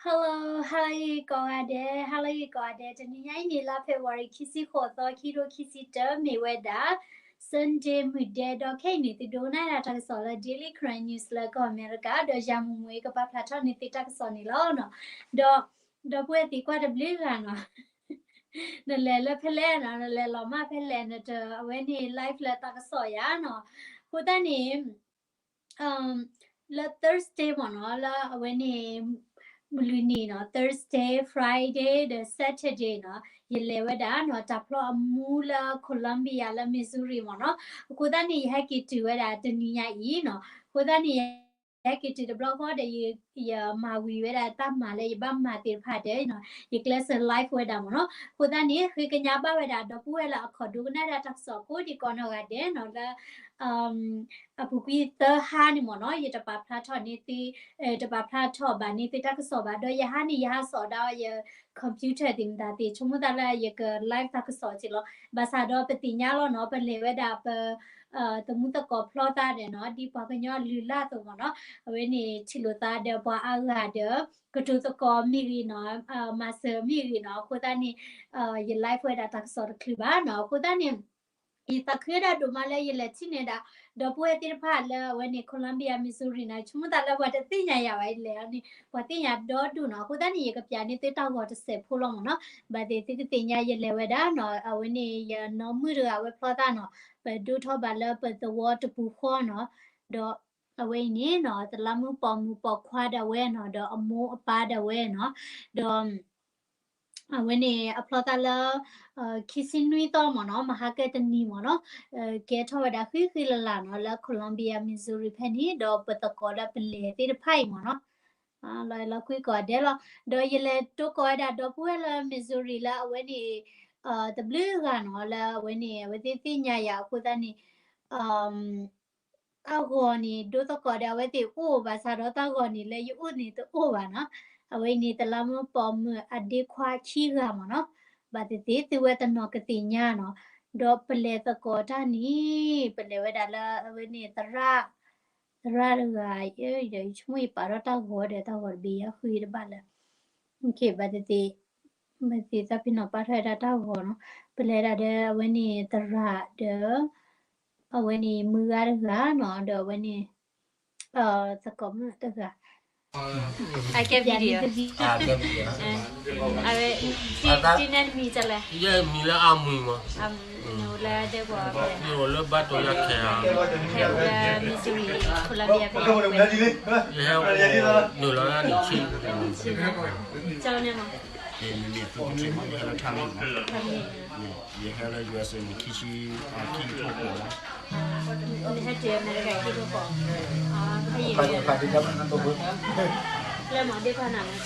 Hello, ဟါလၢအဂ့ၤကိးဂၤဒဲး, ဟါလၢအဂ့ၤကိးဂၤဒဲး, တနံၤညါအံၤန့ၣ် လါ February ခံဆံဃိးသီ ခံကထိခံဆံတၢ မ့ၢ်ဝဲဒၣ် Sunday မုၢ်ဒဲး ဒီးခဲအံၤန့ၣ် သုဒိကနၣ်ဒၣ်တၢ်ကစီၣ်လၢ Daily Karen News လၢကီၢ်အမဲရကၤ ဒီးယၤမုၢ်မုၢ်အံၤကပာ်ဖျါထီၣ်န့ၢ်သုတၢ်ကစီၣ်န့ၣ်လီၤ. ဒီး ဒီပုၢ်ဝဲၢ်သ့ၣ်ကွၢ်တဘျုးဂၤနီၤ နလဲၤလၢဖဲလဲၣ်နီၤ, နလဲၤလီၤမၢ်ဖဲလဲၣ်, နတအဝဲန့ၣ် live လၢတၢ်ကစီၣ်ယၤနီၤ. အဃိသတးန့ၣ် လၢ Thursday မ့ၢ်နီၤ, လၢအဝဲန့ၣ် မုၢ်လွံၢ်နံၤနီၤ, Thursday, Friday ဒီး Saturday နီၤ, ယလဲၤဝဲဒၣ်နီၤ တၢ်ဖျီအမူလၢ Columbia လၢ Missouri မ့ၢ်နီၤ. အဃိသတးန့ၣ် ယဟဲက့ၤတုၤဝဲဒၣ်တနံၤညါအံၤနီၤ. အဃိသတးန့ၣ် ယဟဲက့ၤတုၤတဘျီဃီဒီး ယမၤဝံၤဝဲဒၣ်တၢ်မၤလၢယဘၣ်မၤသ့ၣ်တဖၣ်ဒီး ယကျဲးစၢး live ဝဲဒၣ်မ့ၢ်နီၤ. အဃိသတးန့ၣ် ဃ့ကညးဘၣ်ဝဲဒၣ် ဒီပုၢ်ဝဲၢ်လၢအခီၣ်ဒိကနၣ်ဒၣ်တၢ်ကစီၣ်ကိးဒံးကိးနီၢ်ဂၤဒဲးနီၤ လၢ အပူၤကွံာ်သၢဟါန့ၣ်မ့ၢ်နီၤ, ယတပာ်ဖျါထီၣ်န့ၢ်သု တပာ်ဖျါထီၣ်ဘၣ်န့ၢ်သုတၢ်ကစီၣ်ဘၣ်. ဒီးယဟါန့ၣ် ယဟးစိာ်ဒၣ်ယ computer သ့ၣ်မတၤသ့ၣ် ဆိကမိၣ်သးလၢယက live တၢ်ကစီၣ်က့လီၤ. ဘၣ်ဆၣ်ဒီးပသ့ၣ်ညါလီၤနီၤ, ပလဲၤဝဲဒၣ်ပ သမူသကိးဖျီသးဒီးနီၤ, ဒ်ပှၤကညီလုၢ်လၢ်အသိးမ့ၢ်နီၤ, အဝဲန့ၣ်ထံၣ်လိာ်သးဒီးပှၤအါဂၤဒီး ကတိၤသကိးမ့ၢ်ဂ့ၤနီၤ, မၤစၢၤမ့ၢ်ဂ့ၤနီၤ. အဃိသတးန့ၣ် ယ live ဝဲဒၣ်တၢ်ကစီၣ်တချုးဘၣ်နီၤ. အဃိသတးန့ၣ် ယသးခုဝဲဒၣ်ဒိၣ်မးလၢယလဲၤထံၣ်န့ၢ်ဒၣ် ဒီပုၢ်ဝဲၢ်သ့ၣ်တဖၣ်လၢအဝဲန့ၣ် Columbia, Missouri နီၤ, ဆိကမိၣ်သးလၢပှၤတသ့ၣ်ညါယၤဘၣ်, ယလဲၤအီၤန့ၣ် ပှၤသ့ၣ်ညါဒီဒူၣ်နီၤ. အဃိသတးန့ၣ် ယကပျးန့ၢ်သုတၢ်ဂီၤတစဲးဖိလီၤမ့ၢ်နီၤ. ဘၣ်သ့ၣ်သ့ၣ်သုသ့ၣ်ညါယလဲၤဝဲဒၣ်နီၤ, အဝဲန့ၣ် ယနီၢ်မုၣ်တဂၤဝဲဖျီသးနီၤ, ပဒိၣ်ထီၣ်ဘၣ်လၢပသဝီတပူၤဃီနီၤ, ဒီးအဝဲအံၤန့ၣ်နီၤ သလါမုၣ်ပိာ်မုၣ်ပိာ်ခွါဒၣ်ဝဲနီၤ, ဒီးအမိၢ်အပၢ်ဒၣ်ဝဲနီၤ, ဒီး အဝဲန့ၣ်အဖျီသးလၢ ခံဆံနွံသီမ့ၢ်နီၤ, မဟါကတနံၤမ့ၢ်နီၤ, ကဲထီၣ်ဝဲဒၣ်ဃံဃံလၤလၤနီၤ လၢ Columbia, Missouri ဖဲန့ၣ် ဒီးပသကိးလၢပလဲၤသ့ၣ်တဖၣ်အံၤမ့ၢ်နီၤ, လီၤလီၤကွံကိးဂၤဒဲးလီၤ. ဒီးယလဲၤတိကိးဝဲဒၣ်ဒီပုၢ်ဝဲၢ်လၢ Missouri လၢအဝဲန့ၣ် တဘျုးဂၤနီၤ, လၢအဝဲန့ၣ် အဝဲသ့ၣ်သ့ၣ်ညါယၤအဃိသတးန့ၣ် တၢ်ဂီၤန့ၣ် ဒိသကိးဒီးအဝဲသ့ၣ်အိၣ်ဘၣ်ဆၣ်ဒီး တၢ်ဂီၤန့ၣ်လၢယအိၣ်န့ၣ်တအိၣ်ဘၣ်နီၤ. အဝဲအံၤန့ၣ် သလါမုၣ်ပိာ်မုၣ်အဒ့ခွါခံဂၤမ့ၢ်နီၤ. ဘၣ်သ့ၣ်သ့ၣ်သုဝဲတနီၤကသ့ၣ်ညါနီၤ. ဒီးပလဲၤသကိးတၢ်န့ၣ် ပလဲၤဝဲဒၣ်လၢအဝဲန့ၣ်သရၣ် သရၣ်တဂၤ ဒီးယဆိကမိၣ်ယပာ်ထီၣ်တၢ်ဂီၤဒီး တၢ်ဂီၤတဘ့ၣ်ယၤဃုတဘၣ်လၢ ဘၣ်သ့ၣ်သ့ၣ် ဘၣ်သ့ၣ်သးဖဲနီၤပာ်ထီၣ်ဝဲဒၣ်တၢ်ဂီၤနီၤ. ပလဲၤဒၣ်ဒီးအဝဲန့ၣ်သရၣ်ဒီး အဝဲန့ၣ်မုၢ်ဂၤတဂၤနီၤ, ဒီးအဝဲန့ၣ် သကိးမုၣ်တဂၤ I get video. အဝဲ ဒ်နဲၣ်မံၤလဲၣ်. ယဲမံၤလၢအမုၢ်မး, လၢဒဲကဝီၤ, ယအိၣ်လၢဘၣ်တိယၤခဲ, ဟဲအိၣ်လၢ Missouri Columbia ဖဲ, ယဟဲအိၣ်နုာ်လီၤလၢနံၣ်ဆံ, ကၠီန့ၣ်မး, ယဟဲလၢ U S A န့ၣ် ခံဆံ, ခံကထိဃိးလီၤ. နဟဲတုၤအမဲရကၤခံကထိဃိး, လၢမ့ၢ်ဒ့ခွါနၤမး,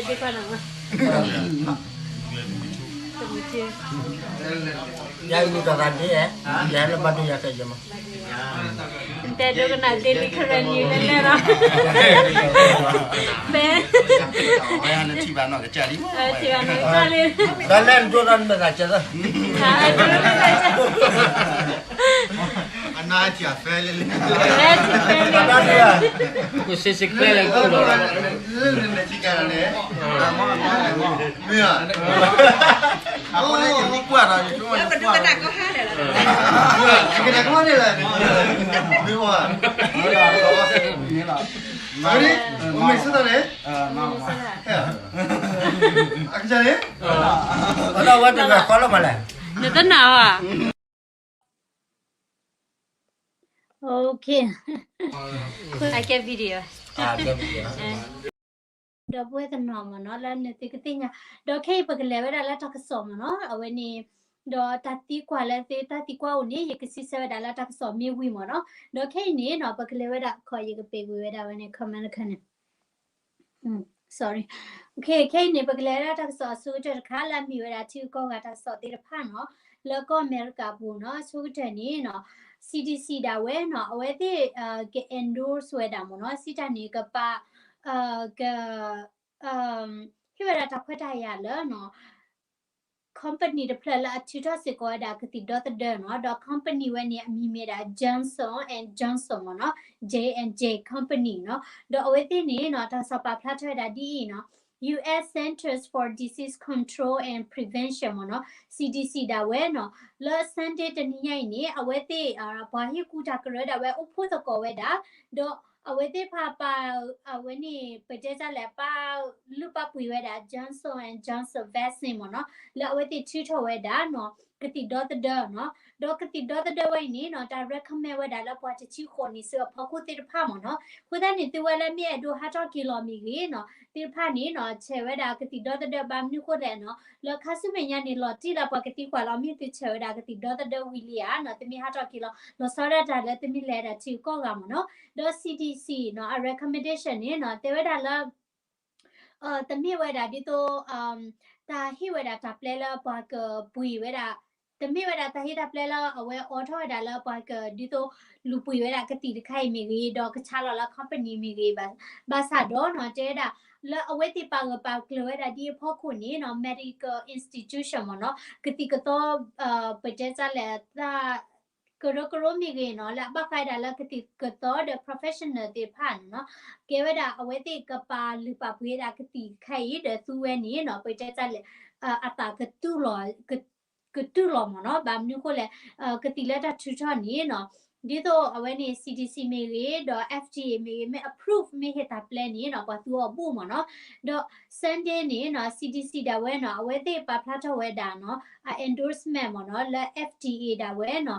ဒ့ခွါနၤမး, ယမံၤတဂၤဒ့, ယဟဲလၢဘၣ်တိယၤခဲယဲမး. တဲဒိကနၣ် Daily Karen News လဲၣ်လဲၣ်လီၤ. ဖဲ ထံၣ်ဘၣ်နီၢ်ကစၢ်လံ, ထံၣ်ဘၣ်နီၢ်ကစၢ်လံ, တၢ်လဲၣ်ဒိၣ်ထီၣ်မ့ၢ်သးကဲသၢ, အနၢ်ထံၣ်အဖဲလဲၣ်လဲၣ်, ကစ့စ့ကျဲလဲၣ်ကအိၣ်လီၤ, မ့ၢ်ဧါ, အဃိန့ၣ် ယမံကွၢ်ဒီး ယဆိကမိၣ်ယကွၢ်, ကနၣ်ကမၣ်န့ၣ်လီၤ, မ့ၢ်ဧါ, မ့ၢ်ဆၢတၢ်န့ၣ်, အကစၢ်န့ၣ်, အဝဲတဂၤဃီလီၤမးလဲၣ်, နတနာ်ဧါ. Okay. I get video. ဒီပုၢ်ဝဲၢ်တနီၤမ့ၢ်နီၤ လၢနသုကသ့ၣ်ညါ, ဒီးခဲအံၤပကလဲၤဝဲဒၣ်လၢတၢ်ကစီၣ်မ့ၢ်နီၤ အဝဲန့ၣ်, ဒီးတၢ်သံကွၢ်လၢသုတၢ်သံကွၢ်အိၣ်န့ၣ် ယကစံးဆၢဝဲဒၣ်လၢတၢ်ကစီၣ်မ့ၢ်ဝံၤမ့ၢ်နီၤ, ဒီးခဲအံၤန့ၣ်နီၤ ပကလဲၤဝဲဒၣ်ခီ ယကပ့ၤကွံာ်ဝဲဒၣ်ဝဲန့ၣ် comment တခါန့ၣ် sorry, okay, ခဲအံၤန့ၣ် ပကလဲၤဝဲဒၣ်တၢ်ကစီၣ်အဆိကတၢၢ်တခါ လၢအမ့ၢ်ဝဲဒၣ်ထံဂုၤကီၢ်ဂၤတၢ်ကစီၣ်သ့ၣ်တဖၣ်နီၤ, လၢကီၢ်အမဲရကၤပူၤနီၤ အဆိကတၢၢ်န့ၣ်နီၤ, C D C ဒၣ်ဝဲနီၤ အဝဲသ့ၣ် က endorse ဝဲဒၣ်မ့ၢ်နီၤ, စံးတၢ်န့ၣ် ကပာ် က ဟ့ၣ်ဝဲဒၣ်တၢ်ခွဲးတၢ်ယာ်လၢနီၤ company တဖျၢၣ်လၢအထုးထီၣ်စ့ၢ်ကီးဝဲဒၣ်ကသံၣ်ဒီသဒၢနီၤ, ဒီး company ဝဲန့ၣ် အမံၤမ့ၢ်ဒၣ် Johnson and Johnson မ့ၢ်နီၤ, J and J company နီၤ, ဒီးအဝဲသ့ၣ်န့ၣ်နီၤ တၢ်ကစီၣ်ပာ်ဖျါထီၣ်ဝဲဒၣ်ဒ်အံၤနီၤ, U S Centers for Disease Control and Prevention မ့ၢ်နီၤ, C D C ဒၣ်ဝဲနီၤ, လၢ Sunday တနံၤညါအံၤန့ၣ် အဝဲသ့ၣ် ပှၤဟ့ၣ်ကူတၢ်ကရၢဒၣ်ဝဲအိၣ်ဖှိၣ်သကိးဝဲဒၣ်, ဒီးအဝဲသ့ၣ်တဖၣ်ပာ် အဝဲန့ၣ် ပတဲတၢ်လဲၣ် ပာ်လုၢ်ပာ်ပှ့ၤဝဲဒၣ် Johnson and Johnson vaccine မ့ၢ်နီၤ, လၢအဝဲသ့ၣ်ထုးထီၣ်ဝဲဒၣ်နီၤ ကသံၣ်ဒီသဒၢနီၤ, ဒီးကသံၣ်ဒီသဒၢဝဲအံၤန့ၣ်နီၤ တၢ် recommend ဝဲဒၣ်လၢပှၤတဆံဃိးနံၣ်ဆူအဖီခိၣ်သ့ၣ်တဖၣ်မ့ၢ်နီၤ. အဃိသတးန့ၣ် သုဝဲလၢမ့ၢ်အဲၣ်ဒိးဟးထီၣ်က့ၤလီၤမ့ၢ်ဂ့ၤနီၤ သ့ၣ်တဖၣ်န့ၣ်နီၤ ဆဲးဝဲဒၣ်ကသံၣ်ဒီသဒၢ ဘၣ်မနုၤဃိလဲၣ်နီၤ, လၢခါဆူမဲာ်ညါန့ၣ် လီၤတံၢ်လၢပှၤကသံကွၢ်လီၤ မ့ၢ်သုဆဲးဝဲဒၣ်ကသံၣ်ဒီသဒၢဝံၤလံဧါနီၤ, သုမ့ၢ်ဟးထီၣ်က့ၤလီၤ လီၤဆီဒၣ်တၢ်လၢသုမ့ၢ်လဲၤဒၣ်ထံကီၢ်ဂၤမ့ၢ်နီၤ. ဒီး C D C နီၤ အ recommendation န့ၣ်နီၤ တဲဝဲဒၣ်လၢ တမ့ၢ်ဝဲဒၣ်ဒ်သိး တၢ်ဟ့ၣ်ဝဲဒၣ်တၢ်ပျဲလၢပှၤကပှ့ၤဝဲဒၣ်, တမ့ၢ်ဝဲဒၣ်တၢ်ဟ့ၣ်တၢ်ပျဲလၢအဝဲအိးထီၣ်ဝဲဒၣ်လၢပှၤကဒ်သိးလူၤပှ့ၤဝဲဒၣ်ကသံၣ်တခါအံၤမ့ၢ်ဂ့ၤ ဒီးကဆါလီၤလၢ company မ့ၢ်ဂ့ၤဘၣ်, ဘၣ်ဆၣ်ဒီးနီၤ တဲဝဲဒၣ် လၢအဝဲသ့ၣ်ပာ်ဂၢၢ်ပာ်ကျၢၤဝဲဒၣ်ဒ်အဖီခိၣ်န့ၣ်နီၤ medical institution မ့ၢ်နီၤ ကသံၣ်ကသီ ပတဲတၢ်လဲၣ် တၢ်ကရၢကရိမ့ၢ်ဂ့ၤနီၤ လၢအဘၣ်ဃးဒၣ်လၢကသံၣ်ကသီဒီး professional သ့ၣ်တဖၣ်န့ၣ်နီၤ ကဲဝဲဒၣ်အဝဲသ့ၣ်ကပာ်လုၢ်ပာ်ပှ့ၤဒၣ်ကသံၣ်တခါအံၤ ဒီးသူဝဲန့ၣ်နီၤ ပတဲတၢ်လဲၣ် အသးကတူၢ်လီၤ ကတူၢ်လီၤမ့ၢ်နီၤ. ဘၣ်မနုၤဃိလဲၣ် ကသံၣ်လၢတၢ်ထုးထီၣ်န့ၣ်နီၤ ဒ်သိးအဝဲန့ၣ် C D C မ့ၢ်ဂ့ၤ ဒီး F D A မ့ၢ်ဂ့ၤ မ့ၢ် approve မ့ၢ်ဟ့ၣ်တၢ်ပျဲန့ၣ်နီၤ ပှၤသူအီၤဘူးမ့ၢ်နီၤ. ဒီး Sunday န့ၣ်နီၤ C D C ဒၣ်ဝဲနီၤ အဝဲသ့ၣ်ပာ်ဖျါထီၣ်ဝဲဒၣ်နီၤ အ endorsement မ့ၢ်နီၤ လၢ F D A ဒၣ်ဝဲနီၤ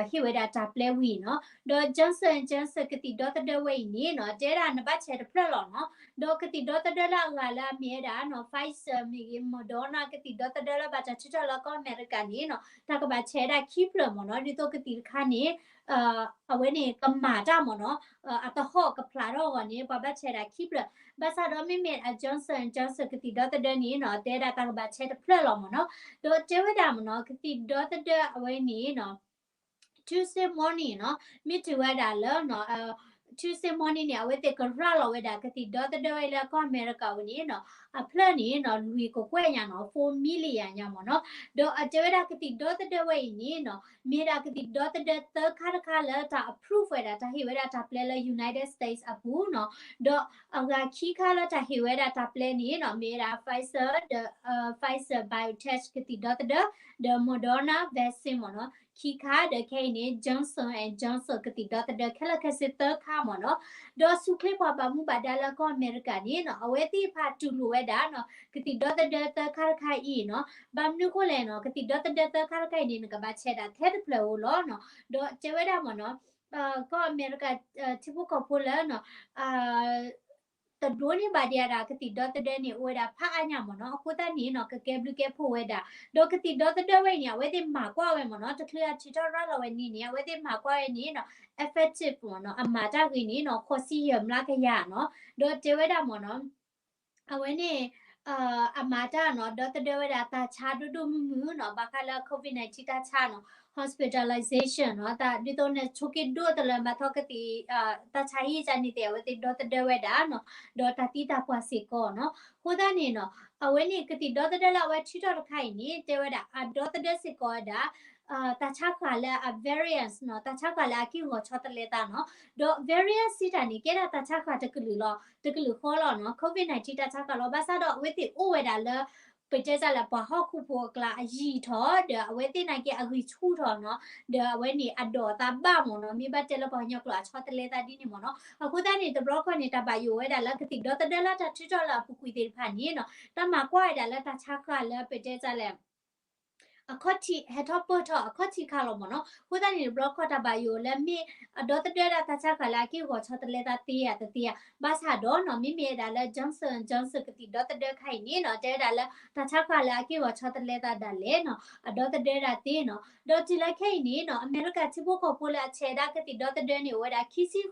ဟ့ၣ်ဝဲဒၣ်တၢ်ပျဲဝံၤနီၤ. ဒီး Johnson and Johnson ကသံၣ်ဒီသဒၢဝဲအံၤန့ၣ်နီၤ တဲဒၣ်နဘၣ်ဆဲးတဖျၢၣ်လီၤနီၤ. ဒီးကသံၣ်ဒီသဒၢလၢအဂၤလၢအမ့ၢ်ဝဲဒၣ်နီၤ Pfizer မ့ၢ်ဂ့ၤ Moderna ကသံၣ်ဒီသဒၢလၢဘၣ်တၢ်ထုးထီၣ်လၢကီၢ်အမဲရကၤန့ၣ်နီၤ တၢ်ကဘၣ်ဆဲးဝဲဒၣ်ခံဖျၢၣ်မ့ၢ်နီၤ ဒ်သိးကသံၣ်တခါန့ၣ် အဝဲန့ၣ်ကမၤတၢ်မ့ၢ်နီၤ အတဟီၣ်ကဖျးထီၣ်အဂီၢ်န့ၣ် ပှၤဘၣ်ဆဲးဒၣ်ခံဖျၢၣ်. ဘၣ်ဆၣ်ဒီးမ့မ့ၢ်အ Johnson Johnson ကသံၣ်ဒီသဒၢန့ၣ်နီၤ တဲဒၣ်တၢ်ကဘၣ်ဆဲးတဖျၢၣ်လီၤမ့ၢ်နီၤ. ဒီးတဲဝဲဒၣ်မ့ၢ်နီၤ ကသံၣ်ဒီသဒၢအဝဲန့ၣ်နီၤ Tuesday morning နီၤ မ့ၢ်တုၤဝဲဒၣ်လၢ Tuesday morning န့ၣ် အဝဲသ့ၣ်ကရၤလီၤဝဲဒၣ်ကသံၣ်ဒီသဒၢဝဲလၢကီၢ်အမဲရကၤဝဲန့ၣ်နီၤ အဖျၢၣ်န့ၣ်နီၤ လွံၢ်ကကွဲၢ်ညါနီၤ four million ညါမ့ၢ်နီၤ. ဒီးအတဲဝဲဒၣ်ကသံၣ်ဒီသဒၢဝဲအံၤန့ၣ်နီၤ မ့ၢ်ဒၣ်ကသံၣ်ဒီသဒၢသၢခါတခါလၢတၢ် approve ဝဲဒၣ် တၢ်ဟ့ၣ်ဝဲဒၣ်တၢ်ပျဲလၢ United States အပူၤနီၤ. ဒီးအဂၤခံခါလၢတၢ်ဟ့ၣ်ဝဲဒၣ်တၢ်ပျဲန့ၣ်နီၤ မ့ၢ်ဝဲဒၣ် Pfizer ဒီး Pfizer BioNTech ကသံၣ်ဒီသဒၢ ဒီး Moderna vaccine မ့ၢ်နီၤ ခံခါ ဒီးခဲအံၤန့ၣ် Johnson and Johnson ကသံၣ်ဒီသဒၢခဲလၢာ်ခဲဆ့သၢခါမ့ၢ်နီၤ. ဒီးဆူၣ်ချ့ပှၤဘၣ်မူဘၣ်ဒါလၢကီၢ်အမဲရကၤန့ၣ်နီၤ အဝဲသ့ၣ်တဖၣ်တူၢ်လိာ်ဝဲဒၣ်နီၤ ကသံၣ်ဒီသဒၢသၢခါတခါအံၤနီၤ. ဘၣ်မနုၤဃိလဲၣ်နီၤ ကသံၣ်ဒီသဒၢသၢခါတခါအံၤန့ၣ် နကဘၣ်ဆဲးဒၣ်ထဲတဖျၢၣ်ဧိၤလီၤနီၤ. ဒီးတဲဝဲဒၣ်မ့ၢ်နီၤ ကီၢ်အမဲရကၤ ထံဖိကီၢ်ဖိလၢ တဒိးန့ၢ်ဘၣ်ဒံးဒၣ်ကသံၣ်ဒီသဒၢန့ၣ် အိၣ်ဝဲဒၣ်ဖးအါညါမ့ၢ်နီၤ. အဃိသတးန့ၣ်နီၤ ကကဲဘျုးကဲဖှိၣ်ဝဲဒၣ် ဒီးကသံၣ်ဒီသဒၢဝဲအံၤန့ၣ် အဝဲသ့ၣ်မၤကွၢ်ဝဲမ့ၢ်နီၤ တချုးအထုးထီၣ်ရၤလီၤဝဲန့ၣ်န့ၣ် အဝဲသ့ၣ်မၤကွၢ်ဝဲန့ၣ်နီၤ effective မ့ၢ်နီၤ အမၤတၢ်ဂ့ၤန့ၣ်နီၤ ဃိးဆံယဲၢ်မျးကယၤနီၤ. ဒီးတဲဝဲဒၣ်မ့ၢ်နီၤ အဝဲန့ၣ် အမၤတၢ်နီၤ ဒီသဒၢဝဲဒၣ်တၢ်ဆါဒိၣ်ဒိၣ်မုၢ်မုၢ်နီၤ ဘၣ်ဃးလၢ COVID nineteen တၢ်ဆါနီၤ hospitalization နီၤ တၢ်ဒ်သိးန့ၣ် ဆိးက့ဒိၣ်တလၢဘၣ်ထီၣ်ကသံၣ် တၢ်ဆါဟံၣ်ကန့ၣ်သ့ၣ် အဝဲသ့ၣ်ဒီသဒၢဝဲဒၣ်နီၤ ဒီးတၢ်သံတၢ်ပှၢ်စ့ၢ်ကီးနီၤ. အဃိသတးန့ၣ်နီၤ အဝဲန့ၣ်ကသံၣ်ဒီသဒၢလၢအဝဲထုးထီၣ်တခါအံၤန့ၣ် တဲဝဲဒၣ်အဒီသဒၢစ့ၢ်ကီးဝဲဒၣ် တၢ်ဆါဃာ်လၢအ variants နီၤ တၢ်ဆါဃာ်လၢအက့ၢ်ဂီၤဆီတလဲသးနီၤ. ဒီး variant စံးတၢ်န့ၣ် ကဲဒၣ်တၢ်ဆါဃာ်တကလုာ်လီၤ တကလုာ်ဃီလီၤနီၤ COVID nineteen တၢ်ဆါဃာ်လီၤ. ဘၣ်ဆၣ်ဒီးအဝဲသ့ၣ်အိၣ်ဝဲဒၣ်လၢ ပတဲတၢ်လၢပှၤဟီၣ်ခိၣ်ဖိအကျါအယံာ်ထီၣ် ဒီးအဝဲသ့ၣ်နာ်က့အဂံၢ်ဆူၣ်ထီၣ်နီၤ ဒီးအဝဲန့ၣ်အဒိးအသးဘၣ်မ့ၢ်နီၤ မ့ၢ်ဘၣ်တဲလၢပှၤကညီကျိာ်အဆီတလဲသးဒ်န့ၣ်မ့ၢ်နီၤ. အဃိသတးန့ၣ် တဘျီခီန့ၣ် တၢ်ဘၣ်ယိၣ်ဝဲဒၣ်လၢကသံၣ်ဒီသဒၢလၢတၢ်ထုးထီၣ်လၢအပူၤကွံာ်သ့ၣ်တဖၣ်န့ၣ်နီၤ တၢ်မၤကွၢ်ဝဲဒၣ်လၢတၢ်ဆါဃာ်လၢပတဲတၢ်လဲၣ် အခီၣ်ထံးဟဲထီၣ်ပၢၢ်ထီၣ်အခီၣ်ထံးခါလီၤမ့ၢ်နီၤ. အဃိသတးန့ၣ် တဘျီခီတၢ်ဘၣ်ယိၣ်လၢမ့ၢ် အဒီသဒၢဒၣ်တၢ်ဆါဃာ်လၢအက့ၢ်ဂီၤဆီတလဲသးသ့ဧါတသ့ဧါ. ဘၣ်ဆၣ်ဒီးနီၤ မ့မ့ၢ်ဝဲဒၣ်လၢ Johnson Johnson ကသံၣ်ဒီသဒၢခါအံၤန့ၣ်နီၤ တဲဝဲဒၣ်လၢတၢ်ဆါဃာ်လၢအက့ၢ်ဂီၤဆီတလဲသးဒၣ်လဲာ်နီၤ အဒီသဒၢဒၣ်သ့နီၤ. ဒီးတုၤလၢခဲအံၤန့ၣ်နီၤ အမဲရကၤထံဖိကီၢ်ဖိလၢအဆဲးဒၣ်ကသံၣ်ဒီသဒၢန့ၣ် အိၣ်ဝဲဒၣ်ခံဆံဃိးဖီၣ်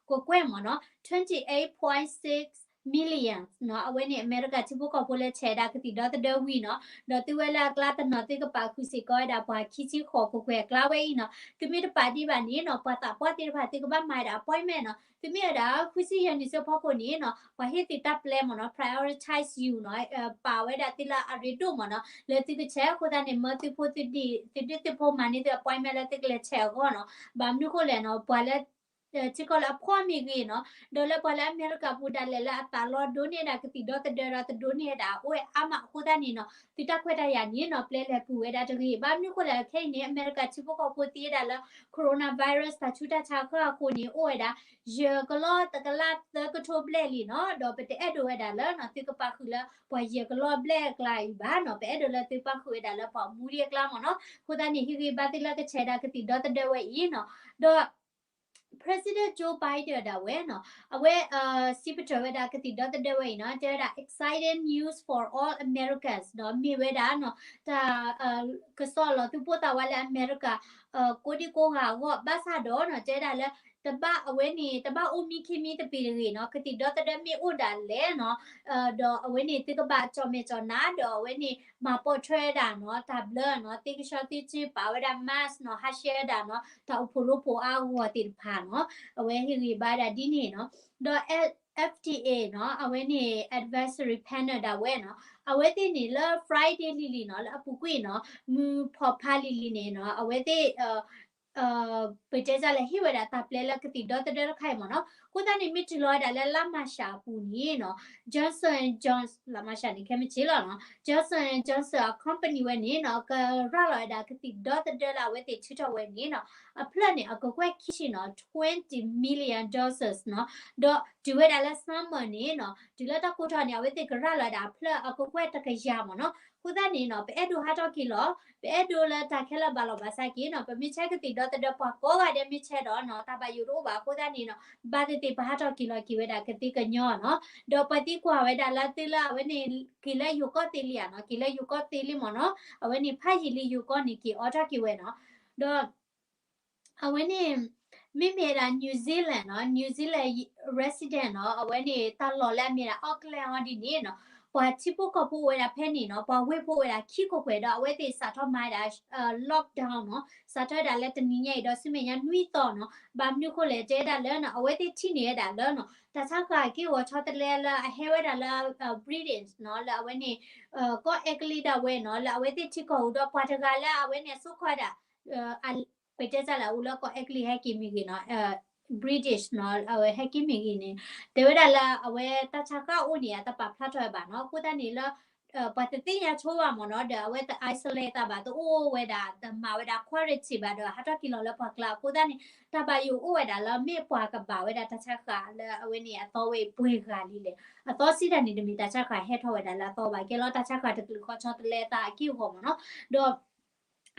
ဃုကကွဲၢ်မ့ၢ်နီၤ twenty eight point six millions နီၤ. အဝဲန့ၣ် အမဲရကၤထံဖိကီၢ်ဖိလၢဆဲးဒၣ်ကသံၣ်ဒီသဒၢဝံၤနီၤ. ဒီးသုဝဲလၢအကျါတနီၤ သုကပာ်ဃုာ်စ့ၢ်ကီးဝဲဒၣ်ပှၤခံဆံဃိးကကွဲၢ်အကျါဝဲအံၤနီၤ. သုမ့ၢ်တပာ်ဒံးဘၣ်န့ၣ်နီၤ ပှၤသးပှၢ်သ့ၣ်တဖၣ် သုကဘၣ်မၤဝဲဒၣ် appointment နီၤ. သုမ့ၢ်ဝဲဒၣ် ဃုဆံယဲၢ်နံၣ်ဆၢဖီခိၣ်န့ၣ်နီၤ ပှၤဟ့ၣ်သုတၢ်ပျဲမ့ၢ်နီၤ prioritize you နီၤ ပာ်ဝဲဒၣ်သုလၢအရ့ဒိၣ်မ့ၢ်နီၤ လၢသုကဆဲး. အဃိသတးန့ၣ် မၢသုဖိသုဒံး သုဒုးသုဖိမၤန့ၢ်သု appointment လၢသုကလဲၤဆဲးအဂီၢ်နီၤ. ဘၣ်မနုၤဃိလဲၣ်နီၤ ပှၤလၢ ထံကီၢ်လၢအဖှီၣ်မ့ၢ်ဂ့ၤနီၤ, ဒီးလၢပှၤလၢအမဲရကၤပူၤဒၣ်လဲာ်လၢအသးလီဒိးန့ၢ်ဒၣ်ကသံၣ်ဒီသဒၢဒီးသဒိးန့ၢ်ဒၣ်အိၣ်ဝဲအါမးအဃိသတးန့ၣ်နီၤ, သုတၢ်ခွဲးတၢ်ယာ်န့ၣ်နီၤ ပျဲလဲၤပူၤဝဲဒၣ်တဂ့ၤ. ဘၣ်မနုၤဃိလဲၣ် ခဲအံၤန့ၣ် အမဲရကၤထံဖိကီၢ်ဖိသံဝဲဒၣ်လၢ coronavirus တၢ်ဆူးတၢ်ဆါအဃိအဃိန့ၣ် အိၣ်ဝဲဒၣ် ယဲၢ်ကလီၢ်တကလးသၢကထိဘျဲၣ်လံနီၤ, ဒီးပတအဲၣ်ဒိးဝဲဒၣ်လၢနီၤ သုကပာ်ဃုာ်လၢပှၤယဲၢ်ကလီၢ်ဘျဲၣ်အကျါအံၤဘၣ်နီၤ, ပအဲၣ်ဒိးလၢသုပာ်ဃုာ်ဝဲဒၣ်လၢပှၤမူဒံးအကျါမ့ၢ်နီၤ, အဃိသတးန့ၣ် ဟ့ၣ်ဂံၢ်ဘါသုလၢကဆဲးဒၣ်ကသံၣ်ဒီသဒၢဝဲအံၤနီၤ, ဒီး President Joe Biden ဒၣ်ဝဲနီၤ, အဝဲ စံးပတြၢၤဝဲဒၣ်ကသံၣ်ဒီသဒၢဝဲအံၤနီၤ, တဲဝဲဒၣ် exciting news for all Americans နီၤ, မ့ၢ်ဝဲဒၣ်နီၤ တၢ် ကစီၣ်လီၤသူၣ်ပိၢ်သးဝးလၢအမဲရကၤ ကိးဒံကိးဂၤအဂီၢ် ဘၣ်ဆၣ်ဒီးနီၤ တဲဒၣ်လၢ တဘၣ်အဝဲန့ၣ် တဘၣ်အိၣ်မံခံမံသပ့ၤတဂ့ၤနီၤ, ကသံၣ်ဒီသဒၢမ့ၢ်အိၣ်ဒၣ်လဲာ်နီၤ, ဒီးအဝဲန့ၣ် သုကဘၣ်ကၠီၣ်မဲာ်ကၠီၣ်နါ ဒီးအဝဲန့ၣ် မၤပိာ်ထွဲဝဲဒၣ်နီၤ တၢ်ဘျၢနီၤ, သ့ကဆှီသ့ကဆှီ ပာ်ဝဲဒၣ် mask နီၤ, ဟးရှဲဝဲဒၣ်နီၤ တၢ်အိၣ်ဖှိၣ်ရိဖှိၣ်အါဂီၢ်သ့ၣ်တဖၣ်နီၤ, အဝဲဟ့ၣ်ဂံၢ်ဘါဒၣ်ဒ်န့ၣ်နီၤ, ဒီး F D A နီၤ, အဝဲန့ၣ် advisory panel ဒၣ်ဝဲနီၤ, အဝဲသ့ၣ်န့ၣ်လၢ Friday လံၤလံၤနီၤ လၢအပူၤကွံာ်နီၤ မုၢ်ဖီၣ်ဖးလံၤလံၤန့ၣ်နီၤ အဝဲသ့ၣ် ပတဲတၢ်လၢဟ့ၣ်ဝဲဒၣ်တၢ်ပျဲလၢကသံၣ်ဒီသဒၢတခါအံၤမ့ၢ်နီၤ, အဃိသတးန့ၣ် မ့ၢ်တုၤလီၤဝဲဒၣ်လၢလါမၢ်ၡးအပူၤန့ၣ်နီၤ Johnson and Johnson လါမၢ်ၡးန့ၣ် ခဲမုၢ်ဆ့ၣ်လီၤနီၤ Johnson and Johnson အ company ဝဲန့ၣ်နီၤ ကရၤလီၤဝဲဒၣ်ကသံၣ်ဒီသဒၢလၢအဝဲသ့ၣ်ထုးထီၣ်ဝဲန့ၣ်နီၤ အဖျၢၣ်န့ၣ် အကကွဲၢ်ခံဆံနီၤ twenty million doses နီၤ, ဒီးတုၤဝဲဒၣ်လၢ summer န့ၣ်နီၤ တုၤလၢတၢ်ကိၢ်ထီၣ်န့ၣ် အဝဲသ့ၣ်ကရၤလီၤဝဲဒၣ်အဖျၢၣ်အကကွဲၢ်တကယၤမ့ၢ်နီၤ, အဃိသတးန့ၣ်နီၤ ပအဲၣ်ဒိးဟးထီၣ်က့ၤလီၤ ပအဲၣ်ဒိးလၢတၢ်ခဲလၢာ်ဘၣ်လီၤဘၣ်ဆၣ်က့ၤနီၤ ပမ့ၢ်ဆဲးကသံၣ်ဒီသဒၢပှၤကိးဂၤဒဲးမ့ၢ်ဆဲးဒီးနီၤ တၢ်ဘၣ်ယိၣ်တအိၣ်ဘၣ်အဃိသတးန့ၣ်နီၤ ဘၣ်သ့ၣ်သ့ၣ်ပဟးထီၣ်က့ၤလီၤက့ၤဝဲဒၣ်ကသ့ကညီနီၤ, ဒီးပှၤသံကွၢ်ဝဲဒၣ်လၢသုလၢအဝဲန့ၣ် က့ၤလၢယိၤကီၢ်သ့လံဧါနီၤ, က့ၤလၢယိၤကီၢ်သ့လံမ့ၢ်နီၤ, အဝဲန့ၣ်ဖးယံာ်လံယိၤကီၢ်န့ၣ်က့ၤအိးထီၣ်က့ၤဝဲနီၤ, ဒီး အဝဲန့ၣ် မ့မ့ၢ်ဝဲဒၣ် New Zealand နီၤ, New Zealand resident နီၤ, အဝဲန့ၣ် တၢ်လီၢ်လၢအမ့ၢ်ဒၣ် Auckland အီၤဒ်န့ၣ်နီၤ, ပှၤထံဖိကီၢ်ဖိအိၣ်ဝဲဒၣ်ဖဲန့ၣ်နီၤ, ပှၤဝ့ၢ်ဖိအိၣ်ဝဲဒၣ်ခံခိၣ်ပှဲၤဒီး အဝဲသ့ၣ်စးထီၣ်မၤဝဲဒၣ် lockdown နီၤ, စးထီၣ်ဝဲဒၣ်လၢတနံၤညါအံၤဒီးဆူမဲာ်ညါနွံသီနီၤ, ဘၣ်မနုၤဃိလဲၣ် တဲဝဲဒၣ်လၢနီၤ, အဝဲသ့ၣ်ထံၣ်န့ၢ်ဝဲဒၣ်လၢနီၤ, တၢ်ဆါဃာ်က့ၢ်ဂီၤဆီတလဲလၢအဟဲဝဲဒၣ်လၢ British နီၤ, လၢအဝဲန့ၣ် ကီၢ်အဲကလံးဒၣ်ဝဲနီၤ, လၢအဝဲသ့ၣ်ထံကီၢ်ဟူဒီးပှၤတဂၤလၢအဝဲန့ၣ်အစိခီဒၣ် ပတဲတၢ်လၢအအိၣ်လၢကီၢ်အဲကလံးဟဲက့ၤမ့ၢ်ဂ့ၤနီၤ, British နီၤ, အဝဲဟဲက့ၤမ့ၢ်ဂ့ၤန့ၣ်, တဲဝဲဒၣ်လၢအဝဲတၢ်ဆါဃာ်အိၣ်န့ၣ် အတပာ်ဖျါထီၣ်ဝဲဘၣ်နီၤ, အဃိသတးန့ၣ်လၢ ပှၤတသ့ၣ်ညါဆိဘၣ်မ့ၢ်နီၤ, ဒီးအဝဲတ isolate သးဘၣ် တအိၣ်ဝဲဒၣ် တမၤဝဲဒၣ် quarantine ဘၣ်ဒီး ဟးထီၣ်က့ၤလီၤလၢပှၤကျါအဃိသတးန့ၣ် တၢ်ဘၣ်ယိၣ်အိၣ်ဝဲဒၣ်လၢမ့ၢ်ပှၤကဘၣ်ဝဲဒၣ်တၢ်ဆါဃာ်လၢအဝဲန့ၣ်အသီဝဲပှဲၤဂၤလံလဲၣ်, အသီစံးတၢ်န့ၣ် တမ့ၢ်တၢ်ဆါဃာ်ဟဲထီၣ်ဝဲဒၣ်လၢအသီဘၣ်, ကဲလီၤတၢ်ဆါဃာ်တကလုာ်ဃီဆီတလဲသးအက့ၢ်အဂီၤမ့ၢ်နီၤ, ဒီး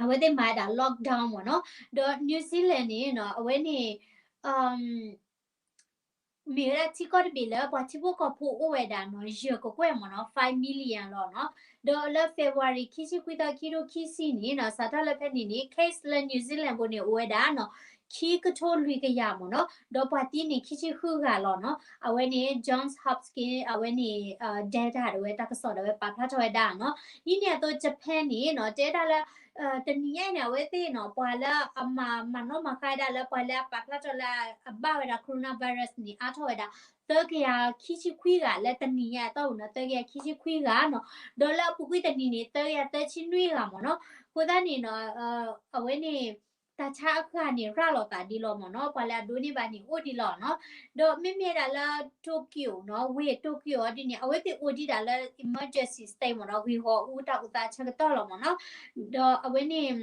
အဝဲသ့ၣ်မၤဝဲဒၣ် lockdown မ့ၢ်နီၤ, ဒီး New Zealand န့ၣ်နီၤ အဝဲန့ၣ် မ့ၢ်ဝဲဒၣ်ထံကီၢ်တဘ့ၣ်လၢပှၤထံဖိကီၢ်ဖိအိၣ်ဝဲဒၣ်နီၤ ယဲၢ်ကကွဲၢ်မ့ၢ်နီၤ five million လီၤနီၤ, ဒီးလၢ February ခံဆံခွံသီ ခံထိခံဆံန့ၣ်နီၤ စးထီၣ်လၢဖဲန့ၣ်န့ၣ် case လၢ New Zealand ပူၤန့ၣ် အိၣ်ဝဲဒၣ်နီၤ ခံကထိလွံၢ်ကယၤမ့ၢ်နီၤ, ဒီးပှၤသံန့ၣ် ခံဆံဃုဂၤလီၤနီၤ, အဝဲန့ၣ် Johns Hopkins အဝဲန့ၣ် data ဒၣ်ဝဲ တၢ်ကစီၣ်ဒၣ်ဝဲပာ်ဖျါထီၣ်ဝဲဒၣ်နီၤ, ဒ်န့ၣ်အသိး Japan န့ၣ်နီၤ တဲဒၣ်လၢ တနံၤညါအံၤန့ၣ် အဝဲသ့ၣ်နီၤ ပှၤလၢအမၤ မၤနီၣ်မၤဃါဒၣ်လၢ ပှၤလၢအပာ်ဖျါထီၣ်လၢအဘၣ်ဝဲဒၣ် coronavirus န့ၣ် အါထီၣ်ဝဲဒၣ် သၢကယၤခံဆံခွံဂၤ လၢတနံၤညါအတီၢ်ပူၤနီၤ သၢကယၤခံဆံခွံဂၤနီၤ, ဒီးလၢအပူၤကွံာ်တနံၤန့ၣ် သၢကယၤသၢဆံနွံဂၤမ့ၢ်နီၤ, အဃိသတးန့ၣ်နီၤ အဝဲန့ၣ် တၢ်ဆါအဃာ်န့ၣ် ရၤလီၤသးဒ်လီၤမ့ၢ်နီၤ, ပှၤလၢအဒိးန့ၢ်ဘၣ်န့ၣ် အိၣ်ဒ်လီၤနီၤ, ဒီးမ့မ့ၢ်ဒၣ်လၢ Tokyo နီၤ ဝ့ၢ် Tokyo အီၤဒ်န့ၣ် အဝဲသ့ၣ်အိၣ်ဒံးဒၣ်လၢ emergency state မ့ၢ်နီၤ, ဂ့ၢ်ဂီၢ်အူတၢ်အိၣ်သးဆၢကတီၢ်လီၤမ့ၢ်နီၤ, ဒီးအဝဲန့ၣ်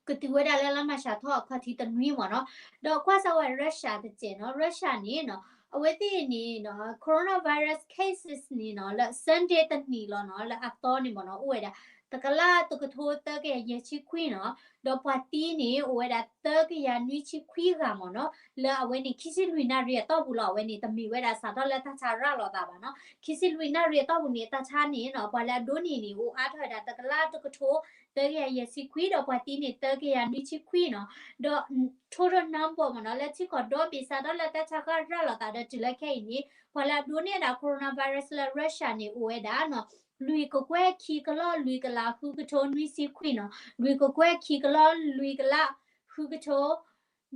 ကတုၤဝဲဒၣ်လၢလါမၤရှးထီၣ်အခီၣ်ထံးတနွံမ့ၢ်နီၤ, ဒီးကွၢ်စၢၤဝဲ Russia တစဲးနီၤ, Russia န့ၣ်နီၤ အဝဲသ့ၣ်န့ၣ်နီၤ coronavirus cases န့ၣ်နီၤ လၢ Sunday တနံၤလီၤနီၤ လၢအသီန့ၣ်မ့ၢ်နီၤ အိၣ်ဝဲဒၣ် တကလးတကထိသၢကယၤယဲၢ်ဆံခွံနီၤ, ဒီးပှၤသံန့ၣ် အိၣ်ဝဲဒၣ်သၢကယၤနွံဆံခွံဂၤမ့ၢ်နီၤ, လၢအဝဲန့ၣ် ခံဆံလွံၢ်နၣ်ရံၣ်အတီၢ်ပူၤလီၤ, အဝဲန့ၣ် တမ့ၢ်ဝဲဒၣ်စးထီၣ်လၢတၢ်ဆါရၤလီၤသးဘၣ်နီၤ, ခံဆံလွံၢ်နၣ်ရံၣ်အတီၢ်ပူၤန့ၣ် တၢ်ဆါန့ၣ်နီၤ ပှၤလၢအဒိးန့ၢ်န့ၣ် အိၣ်အါထီၣ်ဝဲဒၣ် တကလးတကထိ သၢကယၤယဲၢ်ဆံခွံ ဒီးပှၤသံန့ၣ် သၢကယၤနွံဆံခွံနီၤ, ဒီး total number မ့ၢ်နီၤ လၢထံကီၢ်ဒီဘ့ၣ်စးထီၣ်လၢတၢ်ဆါရၤလီၤသးဒီးတုၤလၢခဲအံၤန့ၣ် ပှၤလၢအဒိးန့ၢ်ဒၣ် coronavirus လၢ Russia န့ၣ် အိၣ်ဝဲဒၣ်နီၤ လွံၢ်ကကွဲၢ်ခံကလီၢ်လွံၢ်ကလးဃုကထိနွံဆံခွံနီၤ, လွံၢ်ကကွဲၢ်ခံကလီၢ်လွံၢ်ကလးဃုကထ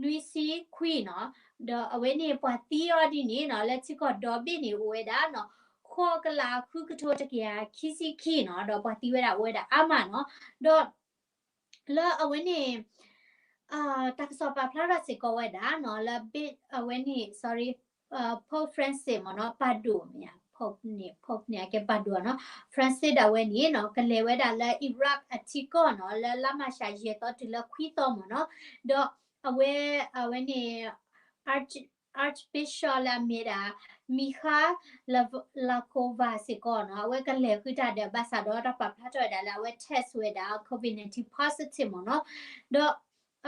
ိနွံဆံခွံနီၤ, ဒီးအဝဲန့ၣ်ပှၤသံအီၤဒ်န့ၣ်နီၤ လၢထံကီၢ်ဒီဘ့ၣ်န့ၣ် အိၣ်ဝဲဒၣ်နီၤ ဃိးကလးဃုကထိတကယၤခံဆံခံနီၤ, ဒီးပှၤသံဝဲဒၣ်အိၣ်ဝဲဒၣ်အါမးနီၤ, ဒီး လၢအဝဲန့ၣ် တၢ်ကစီၣ်ပာ်ဖျါထီၣ်စ့ၢ်ကီးဝဲဒၣ်နီၤ လၢ အဝဲန့ၣ် sorry, Pope Francis မ့ၢ်နီၤ ပၢ်ဒိၣ်မ့ၢ်ဧါ, Pope န့ၣ် Pope န့ၣ် အကဲပၢ်ဒိၣ်နီၤ Francis ဒၣ်ဝဲန့ၣ်နီၤ ကလဲၤဝဲဒၣ်လၢ Iraq အထံကီၢ်နီၤ လၢလါမၢ်ၡးယဲၢ်သီတုၤလၢခွံသီမ့ၢ်နီၤ, ဒီးအဝဲ အဝဲန့ၣ် Arch- Archbishop လၢအမ့ၢ်ဒၣ် Michal Lakova စ့ၢ်ကီးနီၤ အဝဲကလဲၤဃုာ်တၢ်ဒီး ဘၣ်ဆၣ်ဒီးတၢ်ပာ်ဖျါထီၣ်ဝဲဒၣ်လၢအဝဲ test ဝဲဒၣ် COVID nineteen positive မ့ၢ်နီၤ, ဒီး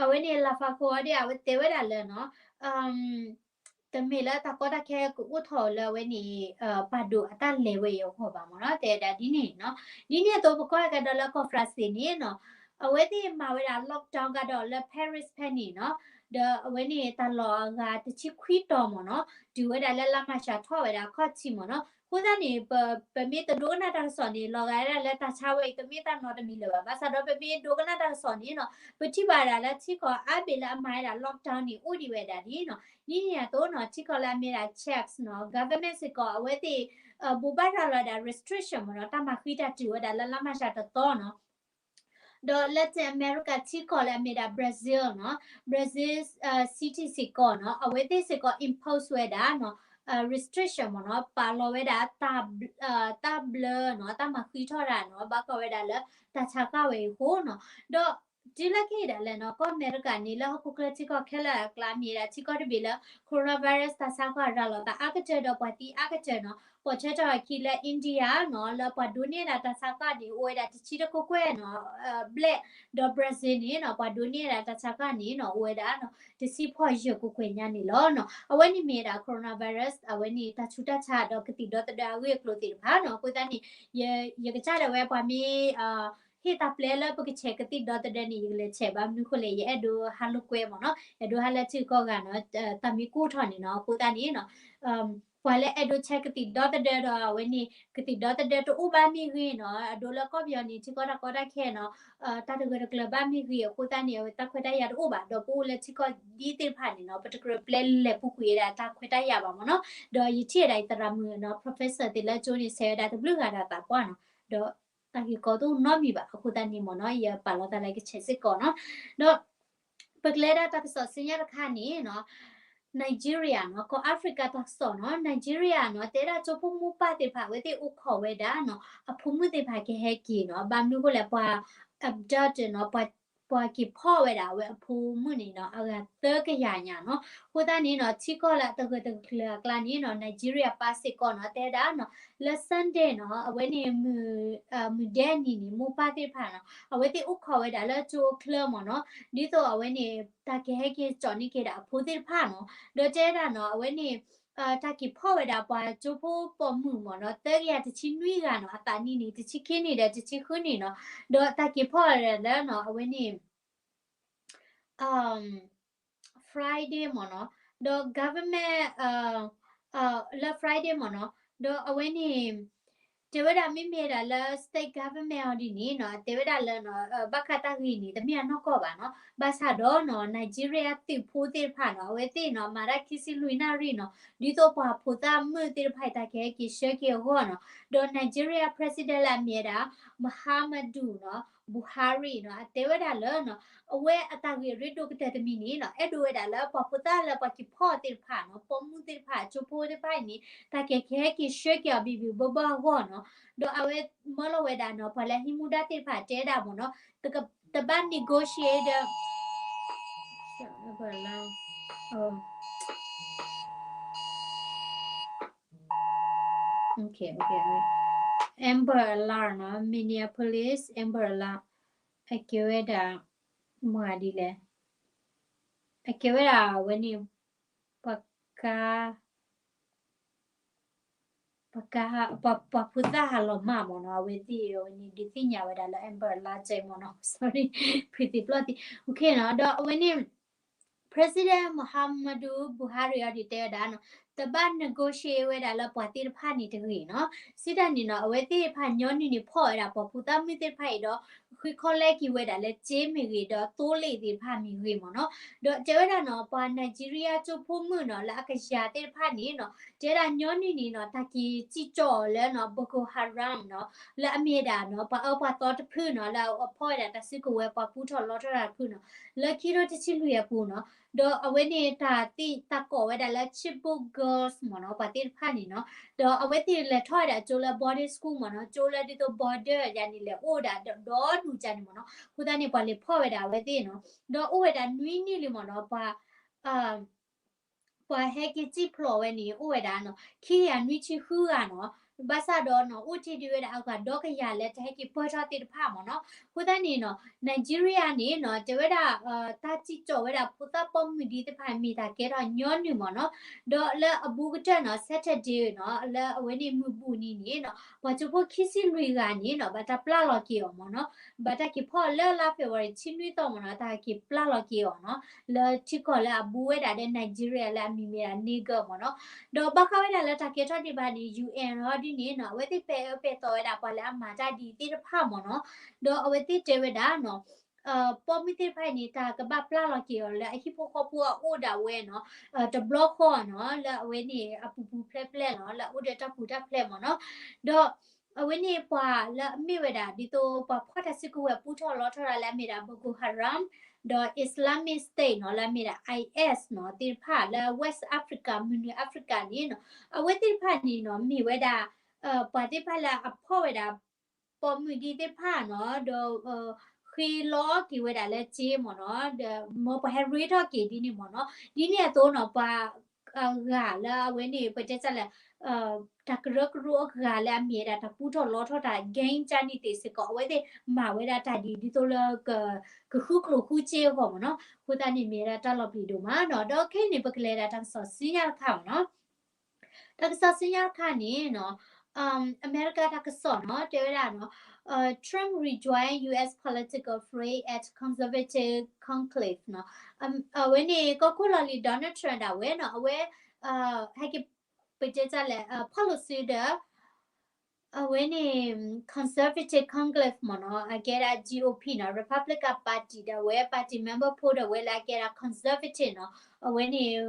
အဝဲန့ၣ် Lakova ဒီး အဝဲတဲဝဲဒၣ်လၢနီၤ တမ့ၢ်လၢတၢ်ကီတၢ်ခဲကအိၣ်ထီၣ်လၢအဝဲန့ၣ် ပၢ်ဒိၣ်အတၢ်လဲၤဝဲအံၤအဂီၢ်ဘၣ်မ့ၢ်နီၤ တဲဝဲဒၣ်ဒ်န့ၣ်နီၤ, ဒ်န့ၣ်အသိးပကွၢ်ကဒီးလၢကီၢ် France န့ၣ်နီၤ အဝဲသ့ၣ်မၤဝဲဒၣ် lockdown ကဒီးလၢ Paris ဖဲန့ၣ်နီၤ, ဒီးအဝဲန့ၣ်တၢ်လီၢ်အဂၤတဆံခွံတီၤမ့ၢ်နီၤ, တုၤဝဲဒၣ်လၢလါမၢ်ၡးထီၣ်ဝဲဒၣ်ခီၣ်ထံးမ့ၢ်နီၤ, အဃိသတးန့ၣ် ပမ့ၢ်တဒိကနၣ်တၢ်ကစီၣ်န့ၣ် လီၤဂာ်ဒၣ်လၢတၢ်ဆါဝဲအံၤ တမ့ၢ်တၢ်နီတမံၤလၢၤဘၣ်, ဘၣ်ဆၣ်ဒီးပမ့ၢ်ဒိကနၣ်တၢ်ကစီၣ်န့ၣ်နီၤ ပထံၣ်ဘၣ်ဒၣ်လၢထံကီၢ်အါဘ့ၣ်လၢအမၤဝဲဒၣ် lockdown န့ၣ် အိၣ်ဒံးဝဲဒၣ်ဒ်နီၤ, ဒ်န့ၣ်အသိးနီၤ ထံကီၢ်လၢအမ့ၢ်ဒၣ် Czech နီၤ government စ့ၢ်ကီး အဝဲသ့ၣ် ဘိးဘၣ်ရၤလီၤဝဲဒၣ် restriction မ့ၢ်နီၤ တၢ်မၤဃံတၢ်တုၤဝဲဒၣ်လၢလါမၢ်ၡးတသီနီၤ, ဒီး Latin America ထံကီၢ်လၢအမ့ၢ်ဒၣ် Brazil နီၤ Brazil City စ့ၢ်ကီးနီၤ အဝဲသ့ၣ်စ့ၢ်ကီး impose ဝဲဒၣ်နီၤ restriction မ့ၢ်နီၤ ပာ်လီၤဝဲဒၣ် တၢ်ဘျၢနီၤ တၢ်မၤဃံထီၣ်တၢ်နီၤ ဘၣ်ဃးဝဲဒၣ်လၢတၢ်ဆါဃၢ်ဝဲအံၤအဃိနီၤ, ဒီးတုၤလၢခဲအံၤဒၣ်လဲာ်နီၤ ကီၢ်အမဲရကၤန့ၣ် လၢဟီၣ်ခိၣ်ချၢထံကီၢ်ခဲလၢာ်အကျါ မ့ၢ်ဝဲဒၣ်ထံကီၢ်တဘ့ၣ်လၢ coronavirus တၢ်ဆါဃၢ်ရၤလီၤသးအါကတၢၢ်ဒီးပှၤသံအါကတၢၢ်နီၤ, ပိာ်ထွဲထီၣ်အခံလၢ India နီၤ လၢပှၤဒိးန့ၢ်ဝဲဒၣ်တၢ်ဆါဃၢ်န့ၣ် အိၣ်ဝဲဒၣ်တဆံတကကွဲၢ်နီၤ ဘျဲၣ်, ဒီး Brazil န့ၣ်နီၤ ပှၤဒိးန့ၢ်ဝဲဒၣ်တၢ်ဆါဃၢ်န့ၣ်နီၤ အိၣ်ဝဲဒၣ်နီၤ တဆံဖီၣ်ယဲၢ်ကကွဲၢ်ညါန့ၣ်လီၤနီၤ, အဝဲန့ၣ်မ့ၢ်ဝဲဒၣ် coronavirus အဝဲန့ၣ်တၢ်ဆူးတၢ်ဆါဒီးကသံၣ်ဒီသဒၢအဂ့ၢ်အကျိၤသ့ၣ်တဖၣ်နီၤ, အဃိသတးန့ၣ် ယကစၢ်ဒၣ်ဝဲပှၤမ့ၢ် ဟ့ၣ်တၢ်ပျဲလၢပကဆဲးကသံၣ်ဒီသဒၢန့ၣ် ယကလဲၤဆဲးဘၣ်မနုၤအဃိလဲၣ် ယအဲၣ်ဒိးဟးလိာ်ကွဲမ့ၢ်နီၤ, အဲၣ်ဒိးဟးလၢထံဂုၤကီၢ်ဂၤနီၤ, တၢ်မ့ၢ်ကိၢ်ထီၣ်န့ၣ်နီၤ, အဃိသတးန့ၣ်နီၤ ပှၤလၢအဲၣ်ဒိးဆဲးကသံၣ်ဒီသဒၢဒီးအဝဲန့ၣ် ကသံၣ်ဒီသဒၢတအိၣ်ဘၣ်မ့ၢ်ဂ့ၤနီၤ, အဒိလၢကီၢ်ပယီၤန့ၣ် ထံကီၢ်တၢ်ကီတၢ်ခဲနီၤ တၢ်တဂၢၢ်တကျၢၤဘၣ်မ့ၢ်ဂ့ၤ အဃိသတးန့ၣ် အဝဲတၢ်ခွဲးတၢ်ယာ်တအိၣ်ဘၣ်, ဒီးပအိၣ်လၢထံကီၢ်ဒ်သ့ၣ်တဖၣ်န့ၣ်နီၤ ပတကြၢးပျဲလဲၤပူၤကွံာ်ဝဲဒၣ်တၢ်ခွဲးတၢ်ယာ်ဘၣ်မ့ၢ်နီၤ, ဒီးယထံၣ်ဝဲဒၣ်ယသရၣ်မုၣ်နီၤ professor သ့ၣ်လၢကၠိန့ၣ် ဆဲးဝဲဒၣ်တဘျုးဂၤဒီးသးပှၢ်နီၤ, ဒီးတၢ်ဂ့ၢ်ကီတအိၣ်နီတမံၤဘၣ်, အဃိသတးန့ၣ်မ့ၢ်နီၤ ယပာ်လီၤသးလၢကဆဲးစ့ၢ်ကီးနီၤ, ဒီး ပကလဲၤဒၣ်တၢ်ကစီၣ်ဆူညါတခါန့ၣ်နီၤ, Nigeria နီၤ ကီၢ် Africa တၢ်ကစီၣ်နီၤ, Nigeria နီၤ တဲဒၣ်ကၠိဖိမိၢ်ပၢ်သ့ၣ်တဖၣ် အဝဲသ့ၣ်အိၣ်ခိးဝဲဒၣ်နီၤ အဖိမုၣ်သ့ၣ်တဖၣ်ကဟဲက့ၤနီၤ, ဘၣ်မနုၤအဃိလဲၣ် ပှၤ abduct နီၤ ပှၤက့ၤဖီၣ်ဝဲဒၣ်အဝဲအဖိမုၣ်န့ၣ်နီၤ အဂၤသၢကယၤညါနီၤ, အဃိသတးန့ၣ်နီၤ ထံကီၢ်လၢအတဂၢၢ်တကျၢၤအကျါန့ၣ်နီၤ Nigeria ပၢ်စ့ၢ်ကီးနီၤ တဲဒၣ်နီၤ လၢ Sunday နီၤ အဝဲန့ၣ် မုၢ်ဒဲနံၤန့ၣ် မိၢ်ပၢ်သ့ၣ်တဖၣ်နီၤ အဝဲသ့ၣ်အိၣ်ခိးဝဲဒၣ်လၢကၠိအချၢမ့ၢ်နီၤ, ဒ်သိးအဝဲန့ၣ် တၢ်ကဟဲက့ၤကၠီၣ်န့ၢ်က့ၤဒၣ်အဖိသ့ၣ်တဖၣ်နီၤ, ဒီးတဲဒၣ်နီၤ အဝဲန့ၣ် တၢ်က့ၤဖီၣ်ဝဲဒၣ်ပှၤကၠိဖိပိာ်မုၣ်မ့ၢ်နီၤ သၢကယၤတဆံနွံဂၤနီၤ, အသးနံၣ်န့ၣ် တဆံခံနံၣ်ဒီးတဆံဃုနံၣ်နီၤ, ဒီးတၢ်က့ၤဖီၣ်ဝဲဒၣ်လၢနီၤ အဝဲန့ၣ် Friday မ့ၢ်နီၤ, ဒီး government လၢ Friday မ့ၢ်နီၤ, ဒီးအဝဲန့ၣ် တဲဝဲဒၣ်မ့မ့ၢ်ဒၣ်လၢ state government အီၤဒ်န့ၣ်နီၤ တဲဝဲဒၣ်လၢနီၤ ဘၣ်ဃးတၢ်ဂ့ၢ်န့ၣ် တမ့ၢ်အနီၢ်ကီၢ်ဘၣ်နီၤ, ဘၣ်ဆၣ်ဒီးနီၤ Nigeria သုးဖိသ့ၣ်တဖၣ်နီၤ အဝဲသ့ၣ်နီၤ မၤတၢ်ခံဆံလွံၢ်နၣ်ရံၣ်နီၤ ဒ်သိးပှၤဖိသၣ်မုၣ်သ့ၣ်တဖၣ်အံၤ တၢ်ကဟဲက့ၤဆှၢက့ၤအဂီၢ်နီၤ, ဒီး Nigeria president လၢအမ့ၢ်ဝဲဒၣ် Muhammadu နီၤ Buhari နီၤ အတဲဝဲဒၣ်လၢနီၤ အဝဲအတၢ်ဂ့ၢ်အရ့ဒိၣ်ကတၢၢ်တမံၤန့ၣ်နီၤ အဲၣ်ဒိးဝဲဒၣ်လၢပှၤဖိသၣ်လၢပှၤက့ၤဖီၣ်သ့ၣ်တဖၣ်နီၤ ပိာ်မုၣ်သ့ၣ်တဖၣ် ကၠိဖိသ့ၣ်တဖၣ်အံၤန့ၣ် တၢ်ကဟဲက့ၤဆှၢက့ၤအီၤဘံၣ်ဘံၣ်ဘၢဘၢအဂီၢ်နီၤ, ဒီးအဝဲမၢလီၤဝဲဒၣ်နီၤ ပှၤလၢဟံးမူဒါသ့ၣ်တဖၣ်တဲဒၣ်မ့ၢ်နီၤ တဘၣ် negotiate ဒီး Amber Alert နီၤ Minneapolis Amber Alert အကဲဝဲဒၣ် မၤဒ်လဲၣ် အကဲဝဲဒၣ်ဝဲန့ၣ် ပှၤကါ ပှၤကါ ပှၤဖိသၣ်ဟးလီၤမၢ်မ့ၢ်နီၤ အဝဲသ့ၣ်အဝဲန့ၣ် ဒုးသ့ၣ်ညါဝဲဒၣ်လၢ Amber Alert မ့ၢ်နီၤ sorry ဖုသံပျီၢ်သံ okay နီၤ ဒီးအဝဲန့ၣ် President Muhammadu Buhari အီၤဒုးတဲဝဲဒၣ်နီၤ တဘၣ် negotiate ဝဲဒၣ်လၢပှၤသ့ၣ်တဖၣ်န့ၣ်တဂ့ၤနီၤ. စံးတၢ်န့ၣ်နီၤ အဝဲသ့ၣ်တဖၣ်ညီနုၢ်န့ၣ်ဖီၣ်ဝဲဒၣ်ပှၤဖိသၣ်မုၣ်သ့ၣ်တဖၣ်အံၤဒီး ဃ့ခီလဲက့ၤဝဲဒၣ်လၢစ့မ့ၢ်ဂ့ၤ ဒီးသိလ့ၣ်သ့ၣ်တဖၣ်မ့ၢ်ဂ့ၤမ့ၢ်နီၤ. ဒီးတဲဝဲဒၣ်နီၤ ပှၤ Nigeria ကၠိဖိမုၣ်နီၤ လၢအကယၤသ့ၣ်တဖၣ်န့ၣ်နီၤ တဲဒၣ်ညီနုၢ်န့ၣ်နီၤ တၢ်က့ၤစံၣ်ကၠီၣ်အီၤလၢနီၤ Boko Haram နီၤ လၢအမ့ၢ်ဒၣ်နီၤ ပှၤအၢပှၤသီတဖုနီၤ လၢအဖီၣ်ဝဲဒၣ်တၢ်စုကဝဲၤပှၤပူထီၣ်လီထီၣ်တၢ်တဖုနီၤ လၢခံထိတဆံလွံၢ်အပူၤနီၤ. ဒီးအဝဲန့ၣ်တၢ်သ့ၣ်တၢ်ကိးဝဲဒၣ်လၢ Chibok Girls မ့ၢ်နီၤ ပှၤသ့ၣ်တဖၣ်န့ၣ်နီၤ. ဒီးအဝဲသ့ၣ်လဲၤထီၣ်ဝဲဒၣ်ကၠိလၢ boarding school မ့ၢ်နီၤ ကၠိလၢဒ်သိး border ယၤန့ၣ် လဲၤအိၣ်ဝဲဒၣ်ဒီဒူၣ်ယၤန့ၣ်မ့ၢ်နီၤ. အဃိသတးန့ၣ် ပှၤလဲၤဖီၣ်ဝဲဒၣ်အဝဲသ့ၣ်နီၤ ဒီးအိၣ်ဝဲဒၣ်နွံနံၣ်လံမ့ၢ်နီၤ ပှၤ ပှၤဟဲက့ၤစံၣ်ဖျိးဝဲန့ၣ် အိၣ်ဝဲဒၣ်နီၤ ခံကယၤနွံဆံဃုဂၤနီၤ. ဘၣ်ဆၣ်ဒီးနီၤ အိၣ်တ့ၢ်ဒံးဝဲဒၣ်အဂၤဒီကယၤလၢတဟဲက့ၤပၢၢ်ထီၣ်သ့ၣ်တဖၣ်မ့ၢ်နီၤ. အဃိသတးန့ၣ်နီၤ Nigeria န့ၣ်နီၤ တဲဝဲဒၣ် တၢ်စံၣ်ကၠီၣ်ဝဲဒၣ်ဖိသၣ်ပိာ်မုၣ်ဒ်သ့ၣ်တဖၣ်မ့ၢ်တၢ်ကဲထီၣ်ညီနုၢ်မ့ၢ်နီၤ. ဒီးလၢအဘူးကတၢၢ်နီၤ Saturday နီၤ လၢအဝဲန့ၣ်မုၢ်ဘူၣ်နံၤန့ၣ်နီၤ ပှၤကၠိဖိခံဆံလွံၢ်ဂၤန့ၣ်နီၤ ဘၣ်တၢ်ပျၢ်လီၤက့ၤအီၤမ့ၢ်နီၤ. ဘၣ်တၢ်က့ၤဖီၣ်လၢလါ February ဆံနွံသီမ့ၢ်နီၤ တၢ်က့ၤပျၢ်လီၤက့ၤအီၤနီၤ လၢထံကီၢ်လၢအဘူးဝဲဒၣ်ဒီး Nigeria လၢအမံၤမ့ၢ်ဒၣ် Niger မ့ၢ်နီၤ. ဒီးဘၣ်ဃးဝဲဒၣ်လၢတၢ်ကဲထီၣ်ဒံးဘၣ်န့ၣ် ယူၢ်အ့ၣ် ဟီဒ်န့ၣ်နီၤ အဝဲသ့ၣ်ပဲာ်အၢပဲာ်သီဝဲဒၣ်ပှၤလၢအမၤတၢ်ဒ်သ့ၣ်တဖၣ်မ့ၢ်နီၤ. ဒီးအဝဲသ့ၣ်တဲဝဲဒၣ်နီၤ ပိာ်မုၣ်သ့ၣ်တဖၣ်အံၤန့ၣ် တၢ်ကဘၣ်ပျၢ်လီၤက့ၤအီၤလၢအဟံၣ်ဖိဃီဖိအအိၣ်ဒၣ်ဝဲနီၤ တဘျီဃီနီၤ လၢအဝဲန့ၣ်အပူၤပူၤဖျဲးဖျဲးနီၤ လၢအအိၣ်ဒီးတၢ်ပူၤတၢ်ဖျဲးမ့ၢ်နီၤ. ဒီးအဝဲန့ၣ်ပှၤလၢအမ့ၢ်ဝဲဒၣ် ဒ်သိးပှၤဖီၣ်တၢ်စုကဝဲၤပူထီၣ်လီထီၣ်တၢ်လၢအမ့ၢ်ဒၣ် Boko Haram ဒီး Islamic State နီၤ လၢအမ့ၢ်ဒၣ် IS နီၤ သ့ၣ်တဖၣ်လၢ West Africa မုၢ်နုာ် Africa န့ၣ်နီၤ အဝဲသ့ၣ်တဖၣ်န့ၣ်နီၤ မ့ၢ်ဝဲဒၣ် ပှၤသ့ၣ်တဖၣ်လၢအဖီၣ်ဝဲဒၣ် ပိာ်မုၣ်ဒ်သ့ၣ်တဖၣ်နီၤ ဒီး ဃ့လီၤက့ၤဝဲဒၣ်လၢစ့မ့ၢ်နီၤ ဒီးမ်ပှၤဟဲရ့ထီၣ်က့ၤဒ်န့ၣ်မ့ၢ်နီၤ. ဒ်န့ၣ်အသိးနီၤ ပှၤအဂၤလၢအဝဲန့ၣ် ပတဲတၢ်လဲၣ် တၢ်ကရၢကရိအဂၤလၢအမ့ၢ်ဝဲဒၣ်တၢ်ပူထီၣ်လီထီၣ်တၢ် gang ကၢ်န့ၣ်သ့ၣ်စ့ၢ်ကီး အဝဲသ့ၣ်မၤဝဲဒၣ်တၢ်ဒ် ဒ်သိးလၢ ကဃုကျိၣ်ဃုစ့အဂီၢ်မ့ၢ်နီၤ. အဃိသတးန့ၣ်မ့ၢ်ဝဲဒၣ်တၢ်လီၤပျံၤဒိၣ်မးနီၤ. ဒီးခဲအံၤန့ၣ် ပကလဲၤဒၣ်တၢ်ကစီၣ်ဆူညါတခါမ့ၢ်နီၤ. တၢ်ကစီၣ်ဆူညါတခါန့ၣ်နီၤ အမဲရကၤတၢ်ကစီၣ်နီၤ တဲဝဲဒၣ်နီၤ Trump rejoin U S political fray at conservative conclave နီၤ. အဝဲန့ၣ် ကီၢ်ခိၣ်လီၢ်လံၤ Donald Trump ဒၣ်ဝဲနီၤ အဝဲ ဟဲက့ၤ ပတဲတၢ်လဲၣ် ဖီၣ်လိာ်စုဒီး အဝဲန့ၣ် conservative conclave မ့ၢ်နီၤ အကဲဒၣ် G O P နီၤ Republican Party ဒၣ်ဝဲ party member ဖိဒၣ်ဝဲလၢအကဲဒၣ် conservative နီၤ အဝဲန့ၣ်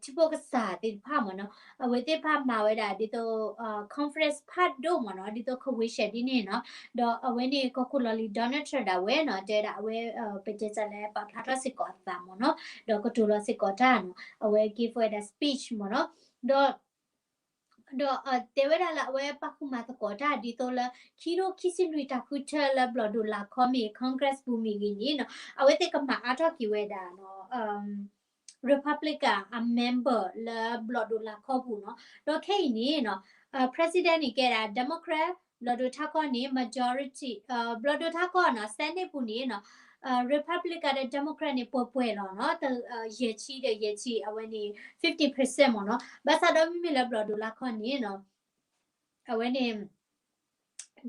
ထံဖိကစၢ်သ့ၣ်တဖၣ်မ့ၢ်နီၤ အဝဲသ့ၣ်တဖၣ်မၤဝဲဒၣ်ဒ်သိး conference ဖးဒိၣ်မ့ၢ်နီၤ ဒ်သိး convention ဒ်န့ၣ်နီၤ. ဒီးအဝဲန့ၣ် ကီၢ်ခိၣ်လီၢ်လံၤ Donald Trump ဒၣ်ဝဲနီၤ တဲဒၣ်အဝဲ ပတဲတၢ်လဲၣ် ပာ်ဖျါထီၣ်စ့ၢ်ကီးအသးမ့ၢ်နီၤ ဒီးကတိၤလီၤစ့ၢ်ကီးတၢ်နီၤ အဝဲ give ဝဲဒၣ် speech မ့ၢ်နီၤ. ဒီး ဒီးတဲဝဲဒၣ်လၢအဝဲပာ်ဃုာ်မၤသကိးတၢ်ဒ်သိးလၢ ခံထိခံဆံလွံၢ်တၢ်ဃုထၢလၢဘျီၣ်ဒိၣ်လာ်ခီမ့ၢ် Congress ပူၤမ့ၢ်ဂ့ၤန့ၣ်နီၤ အဝဲသ့ၣ်ကမၤအါထီၣ်က့ၤဝဲဒၣ်နီၤ Republican အ member လၢဘျီၣ်ဒိၣ်လာ်ခီပူၤနီၤ. ဒီးခဲအံၤန့ၣ်နီၤ President န့ၣ်ကဲဒၣ် Democrat ဘျီၣ်ဒိၣ်ထးခီန့ၣ် majority ဘျီၣ်ဒိၣ်ထးခီနီၤ Senate ပူၤန့ၣ်နီၤ Republican ဒီး Democrat န့ၣ် ပှဲၤပှဲၤလီၤနီၤ ယဲၢ်ဆံဒီးယဲၢ်ဆံ အဝဲန့ၣ် fifty percent မ့ၢ်နီၤ. ဘၣ်ဆၣ်ဒီးမ့မ့ၢ်လၢဘျီၣ်ဒိၣ်လာ်ခီန့ၣ်နီၤ အဝဲန့ၣ်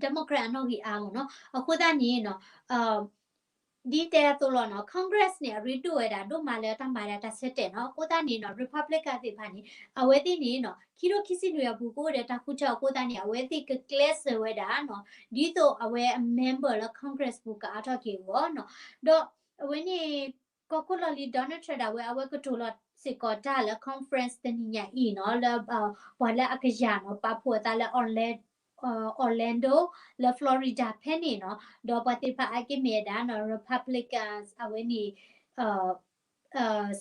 Democrat အနီၣ်ဂံၢ်အါမ့ၢ်နီၤ. အဃိသတးန့ၣ်နီၤ ဒ်တဲအသိးလီၤနီၤ Congress န့ၣ် အရ့ဒိၣ်ဝဲဒၣ် ဒိၣ်မးလၢတၢ်မၤဒၣ်တၢ်ဆၢတဲာ်နီၤ. အဃိသတးန့ၣ်နီၤ Republican သ့ၣ်တဖၣ်န့ၣ် အဝဲသ့ၣ်န့ၣ်နီၤ ခံထိခံဆံနွံအပူၤကအိၣ်ဒီးတၢ်ဃုထၢအဃိသတးန့ၣ် အဝဲသ့ၣ်ကကျဲးစၢးဝဲဒၣ်နီၤ ဒ်သိးအဝဲအ member လၢ Congress ပူၤကအါထီၣ်က့ၤအဂီၢ်နီၤ. ဒီးအဝဲန့ၣ် ကီၢ်ခိၣ်လီၢ်လံၤ Donald Trump ဒၣ်ဝဲ အဝဲကတိၤလီၤစ့ၢ်ကီးတၢ်လၢ conference တနံၤညါအံၤနီၤ လၢ ပှၤလၢအကယၤနီၤ ပာ်ဖှိၣ်အသးလၢ Orlando လၢ Florida ဖဲန့ၣ်နီၤ ဒီးပှၤသ့ၣ်တဖၣ်အါက့ၢ်မ့ၢ်ဝဲဒၣ်နီၤ Republicans အဝဲန့ၣ်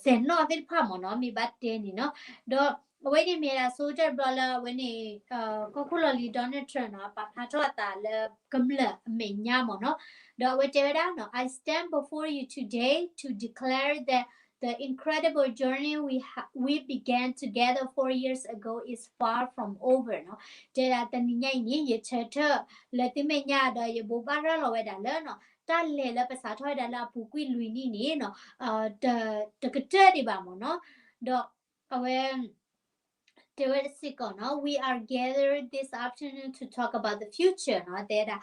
စဲးနီၣ်သ့ၣ်တဖၣ်မ့ၢ်နီၤ မ့ၢ်ဘၣ်တဲန့ၣ်နီၤ. ဒီးအဝဲန့ၣ်မ့ၢ်ဝဲဒၣ် soldier တဘျီလၢအဝဲန့ၣ် ကီၢ်ခိၣ်လီၢ်လံၤ Donald Trump နီၤ ပာ်ဖျါထီၣ်အသးလၢကမျၢၢ်အမဲာ်ညါမ့ၢ်နီၤ. ဒီးအဝဲတဲဝဲဒၣ်နီၤ I stand before you today to declare that the incredible journey we ha- we began together four years ago is far from over နီၤ. တဲဒၣ်တနံၤညါအံၤန့ၣ် ယဆၢထၢၣ်လၢသုမဲာ်ညါဒီးယဘိးဘၣ်ရၤလီၤဝဲဒၣ်လၢနီၤ တၢ်လဲၤလၢပစးထီၣ်ဝဲဒၣ်လၢအပူၤကွံာ်လွံၢ်နံၣ်န့ၣ်နီၤ တကတၢၢ်ဒံးဘၣ်မ့ၢ်နီၤ. ဒီးအဝဲ တဲဝဲစ့ၢ်ကီးနီၤ, we are gathered this afternoon to talk about the future နီၤ, တဲဒၣ်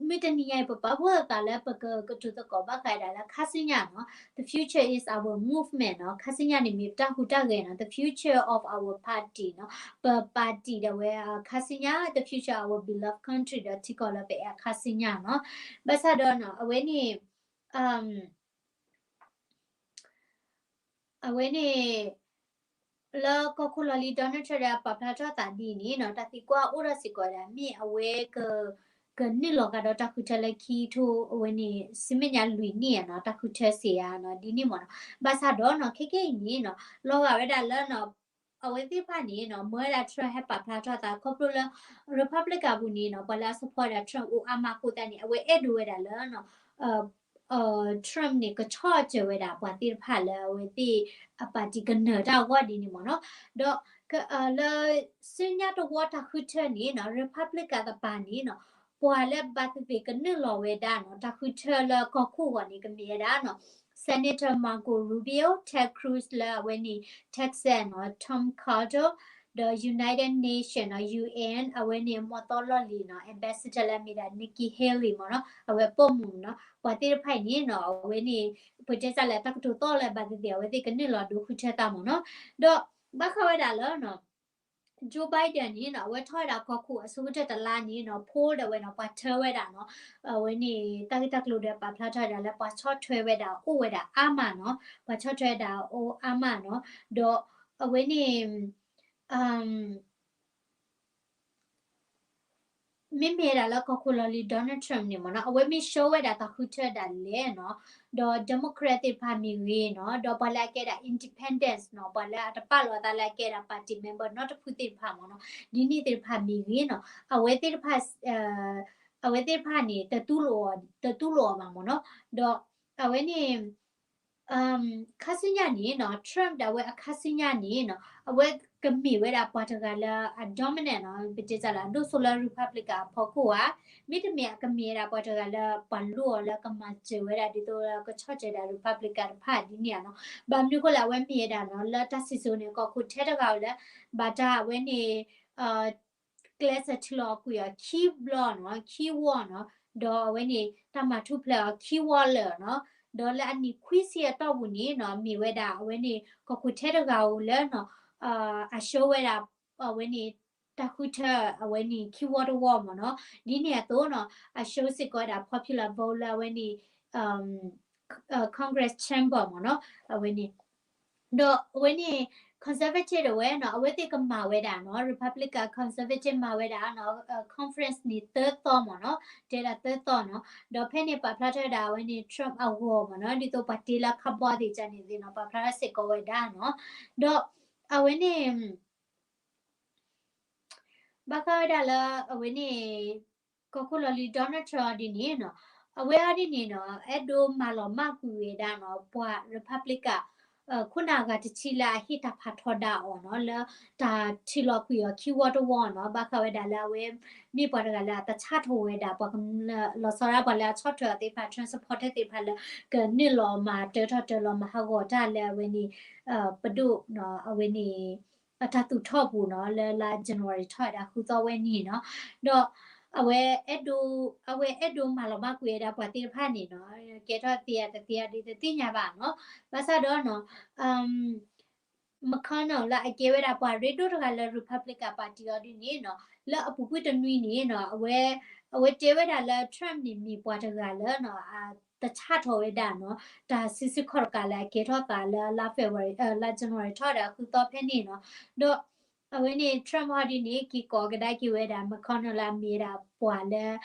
မုၢ်တနံၤညါအံၤ ပပာ်ဖှိၣ်သးလၢပကကတိၤသကိးဘၣ်ဃးဒၣ်လၢခါဆူညါနီၤ, the future is our movement နီၤ, ခါဆူညါန့ၣ်မ့ၢ်ပတၢ်ဟူးတၢ်ဂဲၤနီၤ, the future of our party နီၤ, ပ party ဒီးဝဲ ခါဆူညါ the future of our beloved country ဒီးထံကီၢ်လၢပအဲၣ်အခါဆူညါနီၤ, ဘၣ်ဆၣ်ဒီးနီၤ အဝဲန့ၣ် အဝဲန့ၣ် လၢကီၢ်ခိၣ်လီၢ်လံၤ Donald Trump ဒီးပာ်ဖျါထီၣ်သးဒ်န့ၣ်နီၤ, တၢ်သံကွၢ်အိၣ်ထီၣ်စ့ၢ်ကီးဝဲဒၣ် မ့ၢ်အဝဲက ကနုာ်လီၤကဒီးတၢ်ဃုထၢလၢခံထိ အဝဲန့ၣ် ဆူမဲာ်ညါလွံၢ်နံၣ်ဧါနီၤ, တၢ်ဃုထၢစ့ၢ်ဧါနီၤ, ဒ်န့ၣ်မ့ၢ်နီၤ, ဘၣ်ဆၣ်ဒီးနီၤ ခဲကနံၣ်အံၤန့ၣ်နီၤ လီၤဂာ်ဝဲဒၣ်လၢနီၤ အဝဲသ့ၣ်တဖၣ်န့ၣ်နီၤ မၢဝဲဒၣ် Trump ဟဲပာ်ဖျါထီၣ်သး ခီဖျိလၢ Republican ပူၤန့ၣ်နီၤ ပှၤလၢအ support ဒၣ် Trump အိၣ်အါမးအဃိသတးန့ၣ် အဝဲအဲၣ်ဒိးဝဲဒၣ်လၢနီၤ Trump န့ၣ် ကဆီၣ်စၢၤဝဲဒၣ်ပှၤသ့ၣ်တဖၣ်လၢအဝဲသ့ၣ်အ party ကနၢၤတၢ်အဂီၢ်ဒ်န့ၣ်မ့ၢ်နီၤ, ဒီး လၢ ဆူညါတဝီတၢ်ဃုထၢန့ၣ်နီၤ Republican တပၤန့ၣ်နီၤ ပှၤလၢဘၣ်သ့ၣ်သ့ၣ်ကနုာ်လီၤဝဲဒၣ်နီၤ တၢ်ဃုထၢလၢကီၢ်ခိၣ်အဂီၢ်န့ၣ် ကမ့ၢ်ဝဲဒၣ်နီၤ Senator Marco Rubio, Ted Cruz လၢအဝဲန့ၣ် Texas နီၤ Tom Cotton ဒီး United Nations နီၤ UN အဝဲန့ၣ် မီၢ်သီလီၢ်လံၤနီၤ ambassador လၢအမ့ၢ်ဒၣ် Nikki Haley မ့ၢ်နီၤ အဝဲပိာ်မုၣ်နီၤ ပှၤသ့ၣ်တဖၣ်အံၤန့ၣ်နီၤ အဝဲန့ၣ် ပတဲစ့ၢ်လၢတၢ်ကတိၤသီၣ်လၢဘၣ်သ့ၣ်သ့ၣ် အဝဲသ့ၣ်ကနုာ်လီၤဒုးဃုထၢတၢ်မ့ၢ်နီၤ, ဒီးဘၣ်ဃးဝဲဒၣ်လၢ Joe Biden န့ၣ်နီၤ အဝဲထီၣ်ဝဲဒၣ်ကီၢ်ခိၣ်အဆိကတၢၢ်တလါန့ၣ်နီၤ poll ဒီးဝဲနီၤ ပှၤထၢဝဲဒၣ်နီၤ အဝဲန့ၣ် တၢ်ဂ့ၢ်တၢ်ကျိၤဒီးပာ်ဖျါထီၣ်ဝဲဒၣ်လၢ ပှၤဆီၣ်ထွဲဝဲဒၣ်အိၣ်ဝဲဒၣ်အါမးနီၤ ပှၤဆီၣ်ထွဲဝဲဒၣ်အိၣ်အါမးနီၤ ဒီးအဝဲန့ၣ် မ့မ့ၢ်ဝဲဒၣ်လၢကီၢ်ခိၣ်လီၢ်လံၤ Donald Trump န့ၣ်မ့ၢ်နီၤ အဝဲမ့ၢ် show ဝဲဒၣ်တၢ်ဃုထၢဒၣ်လဲာ်နီၤ ဒီး Democrat သ့ၣ်တဖၣ်မ့ၢ်ဂ့ၤနီၤ ဒီးပှၤလၢအကဲဒၣ် independents နီၤ ပှၤလၢအတပာ်လီၤအသးလၢအကဲဒၣ် party member နီတဖုသ့ၣ်တဖၣ်မ့ၢ်နီၤ ဒ်န့ၣ်သ့ၣ်တဖၣ်မ့ၢ်ဂ့ၤနီၤ အဝဲသ့ၣ်တဖၣ် အဝဲသ့ၣ်တဖၣ်န့ၣ် တတူၢ်လိာ်အီၤဘၣ်မ့ၢ်နီၤ ဒီးအဝဲန့ၣ် ခါဆူညါန့ၣ်နီၤ Trump ဒီးအဝဲအခါဆူညါန့ၣ်နီၤ အဝဲကမ့ၢ်ဝဲဒၣ်ပှၤတဂၤလၢအ dominant နီၤ ပတဲစ့ၢ်လၢအဒိၣ်စိလၢ Republican အဖီခိၣ်ဧါ, မ့တမ့ၢ်အကမ့ၢ်ဝဲဒၣ်ပှၤတဂၤလၢပှၤလိၣ်အီၤလၢကမၤစၢၤဝဲဒၣ်ဒ်သိးလၢကဆီၣ်စၢၤဒၣ် Republican တဖၣ်ဒ်န့ၣ်ဧါနီၤ, ဘၣ်မနုၤအဃိလဲၣ် အဝဲမ့ၢ်ဝဲဒၣ်နီၤ လၢတၢ်စံၣ်စိၤန့ၣ် ကီၢ်ခိၣ်ထဲတဂၤဧိၤလၢ ဘၣ်တၢ်အဝဲန့ၣ် ကျဲးစၢးထံၣ်လီၤကွံာ်အီၤခံဘျီနီၤ ခံဝီနီၤ, ဒီးအဝဲန့ၣ် တၢ်မၤထူၣ်ဖျဲးအီၤခံဝီလၢာ်နီၤ, ဒီးလၢအနံၣ်ခွံဆံအတီၢ်ပူၤန့ၣ်နီၤ မ့ၢ်ဝဲဒၣ်အဝဲန့ၣ် ကီၢ်ခိၣ်ထဲတဂၤဧိၤလၢနီၤ အ show ဝဲဒၣ် အဝဲန့ၣ် တၢ်ဃုထၢအဝဲန့ၣ်ခံဝီတဝီမ့ၢ်နီၤ, ဒ်န့ၣ်အသိးနီၤ အ show စ့ၢ်ကီးဝဲဒၣ် popular vote လၢအဝဲန့ၣ် Congress chamber မ့ၢ်နီၤ, အဝဲန့ၣ် ဒီးအဝဲန့ၣ် conservative တဝဲနီၤ အဝဲသ့ၣ်ကမၤဝဲဒၣ်နီၤ Republican conservative မၤဝဲဒၣ်နီၤ conference န့ၣ်သၢသီမ့ၢ်နီၤ, တဲဒၣ်သၢသီနီၤ, ဒီးဖဲန့ၣ်ပာ်ဖျါထီၣ်ဝဲဒၣ်အဝဲန့ၣ် Trump အဂီၢ်မ့ၢ်နီၤ ဒ်သိးပှၤတ့လၢခါဘီသ့ၣ်ကန့ၣ်သ့ၣ်နီၤ ပာ်ဖျါထီၣ်စ့ၢ်ကီးဝဲဒၣ်နီၤ, ဒီးအဝဲန့ၣ် ဘၣ်ဃးဝဲဒၣ်လၢအဝဲန့ၣ် ကီၢ်ခိၣ်လီၢ်လံၤ Donald Trump ဒ်န့ၣ်နီၤ, အဝဲအံၤဒ်န့ၣ်နီၤ အဲၣ်ဒိးမၤလီၤမၢ်ကွံာ်ဝဲဒၣ်နီၤ ပှၤ Republican ခိၣ်နၢ်အဂၤတဆံလၢအဟ့ၣ်တၢ်ဖးထီဒါအီၤနီၤ လၢတၢ်ထံၣ်လီၤကွံာ်အီၤခံဝီတဝီနီၤ, ဘၣ်ဃးဝဲဒၣ်လၢအဝဲ မ့ၢ်ပှၤတဂၤလၢအတဆၣ်ထီၣ်ဝဲဒၣ် ပှၤလီၤဆီဒၣ်ပှၤလၢအဆီၣ်ထွဲအီၤသ့ၣ်တဖၣ် Trump supporter သ့ၣ်တဖၣ်လၢ ကနုာ်လီၤမၤတၢထီၣ်တၢလီၤမၤဟးဂီၤတၢ်လၢအဝဲန့ၣ် ပဒိၣ်နီၤ အဝဲန့ၣ် အတၢ်သူၣ်ထီၣ်ပူၤနီၤ လၢလါ January ထီၣ်ဝဲဒၣ်ဃုသီဝဲန့ၣ်နီၤ, ဒီးအဝဲအဲၣ်ဒိး အဝဲအဲၣ်ဒိးမၤလီၤမၢ်ကွံာ်ဝဲဒၣ်ပှၤသ့ၣ်တဖၣ်န့ၣ်နီၤ ကဲထီၣ်သ့ဧါတသ့ဧါဒ်တသ့ၣ်ညါဘၣ်နီၤ, ဘၣ်ဆၣ်ဒီးနီၤ McConnell လၢအကဲဝဲဒၣ်ပှၤရ့ဒိၣ်တဂၤလၢ Republican Party အီၤဒ်န့ၣ်နီၤ လၢအပူၤကွံာ်တနွံန့ၣ်နီၤ အဝဲ အဝဲတဲဝဲဒၣ်လၢ Trump န့ၣ်မ့ၢ်ပှၤတဂၤလၢနီၤ တဆၣ်ထီၣ်ဝဲဒၣ်နီၤ တၢ်စုဆူၣ်ခီၣ်တကးလၢအကဲထီၣ်သးလၢလါ February လါ January ထီၣ်ဝဲဒၣ်ဃုသီဖဲန့ၣ်နီၤ, ဒီးအဝဲန့ၣ် Trump ဟီဒ်န့ၣ် က့ၤကိးကဒါက့ၤဝဲဒၣ် McConnell လၢအမ့ၢ်ဝဲဒၣ်ပှၤလၢ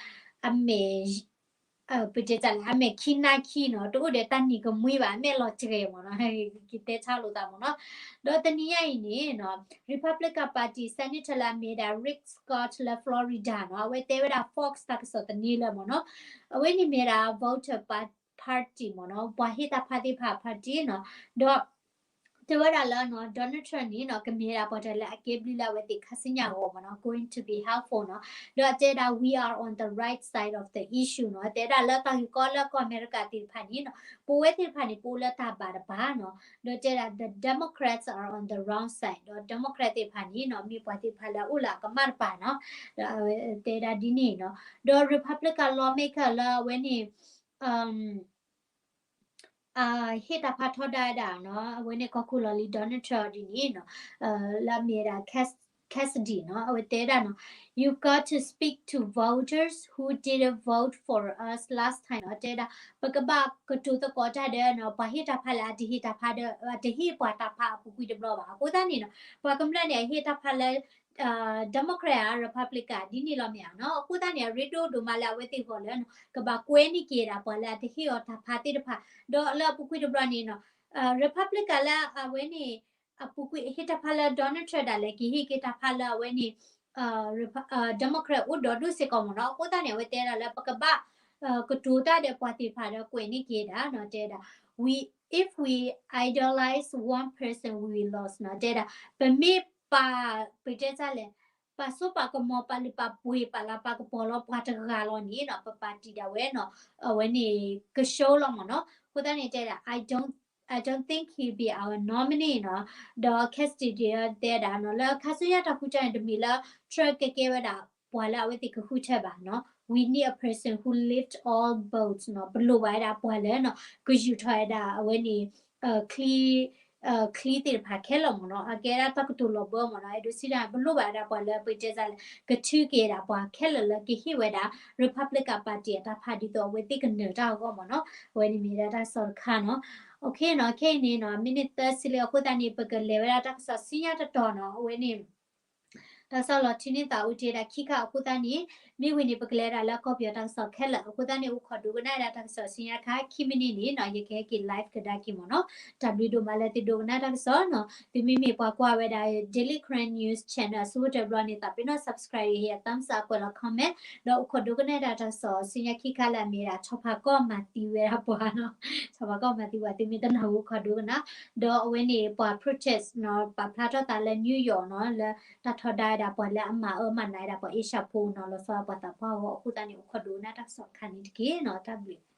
အမဲာ် ပတဲတၢ်လၢအမဲာ်ခံနါခံနီၤ တအိၣ်ဒီးတၢ်နံၤကမှံဘၣ် အမဲာ်လီၤစှဲၤမ့ၢ်နီၤ ကတဲဆါလိာ်သးမ့ၢ်နီၤ, ဒီးတနံၤညါအံၤန့ၣ်နီၤ Republican Party Senator လၢအမ့ၢ်ဝဲဒၣ် Rick Scott လၢ Florida နီၤ အဝဲတဲဝဲဒၣ် Fox တၢ်ကစီၣ်သန့လၢမ့ၢ်နီၤ, အဝဲန့ၣ်မ့ၢ်ဝဲဒၣ် voter party မ့ၢ်နီၤ ပှၤဟ့ၣ်တၢ်ဖးသ့ၣ်တဖၣ် party နီၤ, ဒီး တဲဝဲဒၣ်လၢနီၤ Donald Trump န့ၣ်နီၤ ကမ့ၢ်ဒၣ်ပှၤတဂၤလၢအကဲဘျုးလၢအဝဲသ့ၣ်ခါဆူညါအဂီၢ်မ့ၢ်နီၤ going to be helpful နီၤ ဒီးအတဲဒၣ် we are on the right side of the issue နီၤ တဲဒၣ်လၢတၢ်ဂ့ၢ်ကီလၢကီၢ်အမဲရကၤသ့ၣ်တဖၣ်န့ၣ်နီၤ ပဝဲသ့ၣ်တဖၣ်န့ၣ် ပအိၣ်လၢတၢ်ဘၣ်တပၤနီၤ ဒီးတဲဒၣ် the Democrats are on the wrong side ဒီး Democrat သ့ၣ်တဖၣ်န့ၣ်နီၤ မ့ၢ်ပှၤသ့ၣ်တဖၣ်လၢအအိၣ်လၢအကမၣ်တပၤနီၤ ဒီးတဲဒၣ်ဒ်န့ၣ်နီၤ ဒီး Republican lawmaker လၢအဝဲန့ၣ် အဟ့ၣ်တၢ်ဖးထီဒါဝဲဒၣ်နီၤ အဝဲန့ၣ်ကီၢ်ခိၣ်လီၢ်လံၤ Donald Trump ဒ်န့ၣ်နီၤ လၢအမ့ၢ်ဝဲဒၣ် Cass- Cassidy နီၤ အဝဲတဲဒၣ်နီၤ You've got to speak to voters who didn't vote for us last time နီၤ တဲဒၣ် ပကဘၣ်ကတိၤသကိးတၢ်ဒီးနီၤ ပှၤဟ့ၣ်တၢ်ဖးလၢအတဟ့ၣ်တၢ်ဖးဒီး အတဟ့ၣ်ပှၤတၢ်ဖးအပူၤကွံာ်တဘျီဘၣ် အဃိသတးန့ၣ်နီၤ ပှၤကမျၢၢ်န့ၣ် အဟ့ၣ်တၢ်ဖးလၢ Democrat ဧါ Republican ဒ်န့ၣ်လီၤမ့ၢ်ဧါနီၤ အဃိသတးန့ၣ် အရ့ဒိၣ်ဒိၣ်မးလၢအဝဲသ့ၣ်အဂီၢ်လၢ ကဘၣ်ကွဲန့ၢ်က့ၤဒၣ်ပှၤလၢအတဟ့ၣ်အီၤတၢ်ဖးသ့ၣ်တဖၣ် ဒီးလၢအပူၤကွံာ်တဘျီန့ၣ်နီၤ Republican လၢအဝဲန့ၣ် အပူၤကွံာ်အဟ့ၣ်တၢ်ဖးလၢ Donald Trump ဒၣ်လဲာ် ကဟ့ၣ်က့ၤတၢ်ဖးလၢအဝဲန့ၣ် Democrat အိၣ်ဒီးဒိၣ်စ့ၢ်ကီးမ့ၢ်နီၤ အဃိသတးန့ၣ် အဝဲတဲဒၣ်လၢပကဘၣ် ကတိၤတၢ်ဒီးပှၤသ့ၣ်တဖၣ်ဒီးကွဲးန့ၢ်က့ၤဒၣ်နီၤ တဲဒၣ် we if we idolize one person we lost နီၤ တဲဒၣ် ပမ့ၢ်ပာ် ပတဲတၢ်လဲၣ် ပာ်စိပာ်ကမီၤ ပာ်လုၢ်ပာ်ပှ့ၤ ပာ်လၤပာ်ကပီၤလီၤပှၤတဂၤလီၤန့ၣ်နီၤ ပပာ်တံာ်ဒၣ်ဝဲနီၤ အဝဲန့ၣ် ကရှုံးလီၤမ့ၢ်နီၤ အဃိသတးန့ၣ်တဲဒၣ် I don't I don't think he'll be our nominee နီၤ ဒီး Cassidy တဲဒၣ်နီၤ လၢခါဆူညါတၢ်ဃုထၢန့ၣ် တမ့ၢ်လၢ Trump ကကဲဝဲဒၣ် ပှၤလၢအဝဲသ့ၣ်ကဃုထၢဘၣ်နီၤ we need a person who lift all boats နီၤ ပလိၣ်ဘၣ်ဝဲဒၣ်ပှၤလၢနီၤ ကယူာ်ထီၣ်ဝဲဒၣ်အဝဲန့ၣ် ချံ ချံသ့ၣ်တဖၣ်ခဲလၢာ်မ့ၢ်နီၤ အကဲဒၣ်တၢ်ကတိၤလီၤဘၢမ့ၢ်နီၤ အဲၣ်ဒိးစံးဒၣ် ပလိၣ်ဘၣ်ဝဲဒၣ်ပှၤလၢ ပတဲတၢ်လဲၣ် ကထုးက့ၤဒၣ်ပှၤခဲလၢာ်လၢကဟ့ၣ်ဝဲဒၣ် Republican Party အတၢ်ဖးဒ်သိးအဝဲသ့ၣ်ကနၢၤတၢ်အဂီၢ်မ့ၢ်နီၤ အဝဲန့ၣ်မ့ၢ်ဒၣ်တၢ်ကစီၣ်တခါနီၤ Okay နီၤ ခဲအံၤန့ၣ်နီၤ မံးနံးသၢဆံလံအဃိသတးန့ၣ် ပကလဲၤဝဲဒၣ်တၢ်ကစီၣ်ဆူညါတတီၤနီၤ အဝဲန့ၣ် တၢ်ကစီၣ်လီၤထုးန့ၢ်သးအိၣ်တ့ၢ်ဒၣ်ခံခါအဃိသတးန့ၣ် မ့ၢ်ဝံၤန့ၣ် ပကလဲၤဒၣ်လၢကီၢ်ပယီၤတၢ်ကစီၣ်ခဲလၢာ် အဃိသတးန့ၣ် အိၣ်ခိးဒိကနၣ်ဒၣ်တၢ်ကစီၣ်ဆူညါခါ ခံမံးနံးန့ၣ်နီၤ ယကဟဲက့ၤ live ကဒါက့ၤမ့ၢ်နီၤ တၢ်ဘျုးဒိၣ်မးလၢသုဒိကနၣ်တၢ်ကစီၣ်နီၤ သုမ့မ့ၢ်ပှၤကွၢ်ဝဲဒၣ် Daily Karen News Channel အဆိကတၢၢ်ဘျီန့ၣ် သးပ့ၤနီၣ် subscribe ဟ့ၣ် thumbs up ကွဲးလီၤ comment ဒီးအိၣ်ခိးဒိကနၣ်ဒၣ်တၢ်ကစီၣ်ဆူညါခံခါလၢအမ့ၢ်ဒၣ် ထီၣ်ဖးကီၢ်မၤသံဝဲဒၣ်ပှၤနီၤ ထီၣ်ဖးကီၢ်မၤသံပှၤ သုမ့ၢ်တနၢ်ဟူအိၣ်ခိးဒိကနၣ် ဒီးအဝဲန့ၣ် ပှၤ protest နီၤ ပာ်ဖျါထီၣ်သးလၢ New York နီၤ လၢတၢ်ထီဒါဝဲဒၣ်ပှၤလၢအမၤအၢမၤနးဝဲဒၣ်ပှၤအ့ရှၢၣ်ဖိနီၤ လီၤဆီဒၣ်ပှၤသးပှၢ်အဂီၢ် အဃိသတးန့ၣ် အိၣ်ခိးဒိကနၣ်တၢ်ကစီၣ်တခါန့ၣ်တက့ၢ်နီၤ တၢ်ဘျုး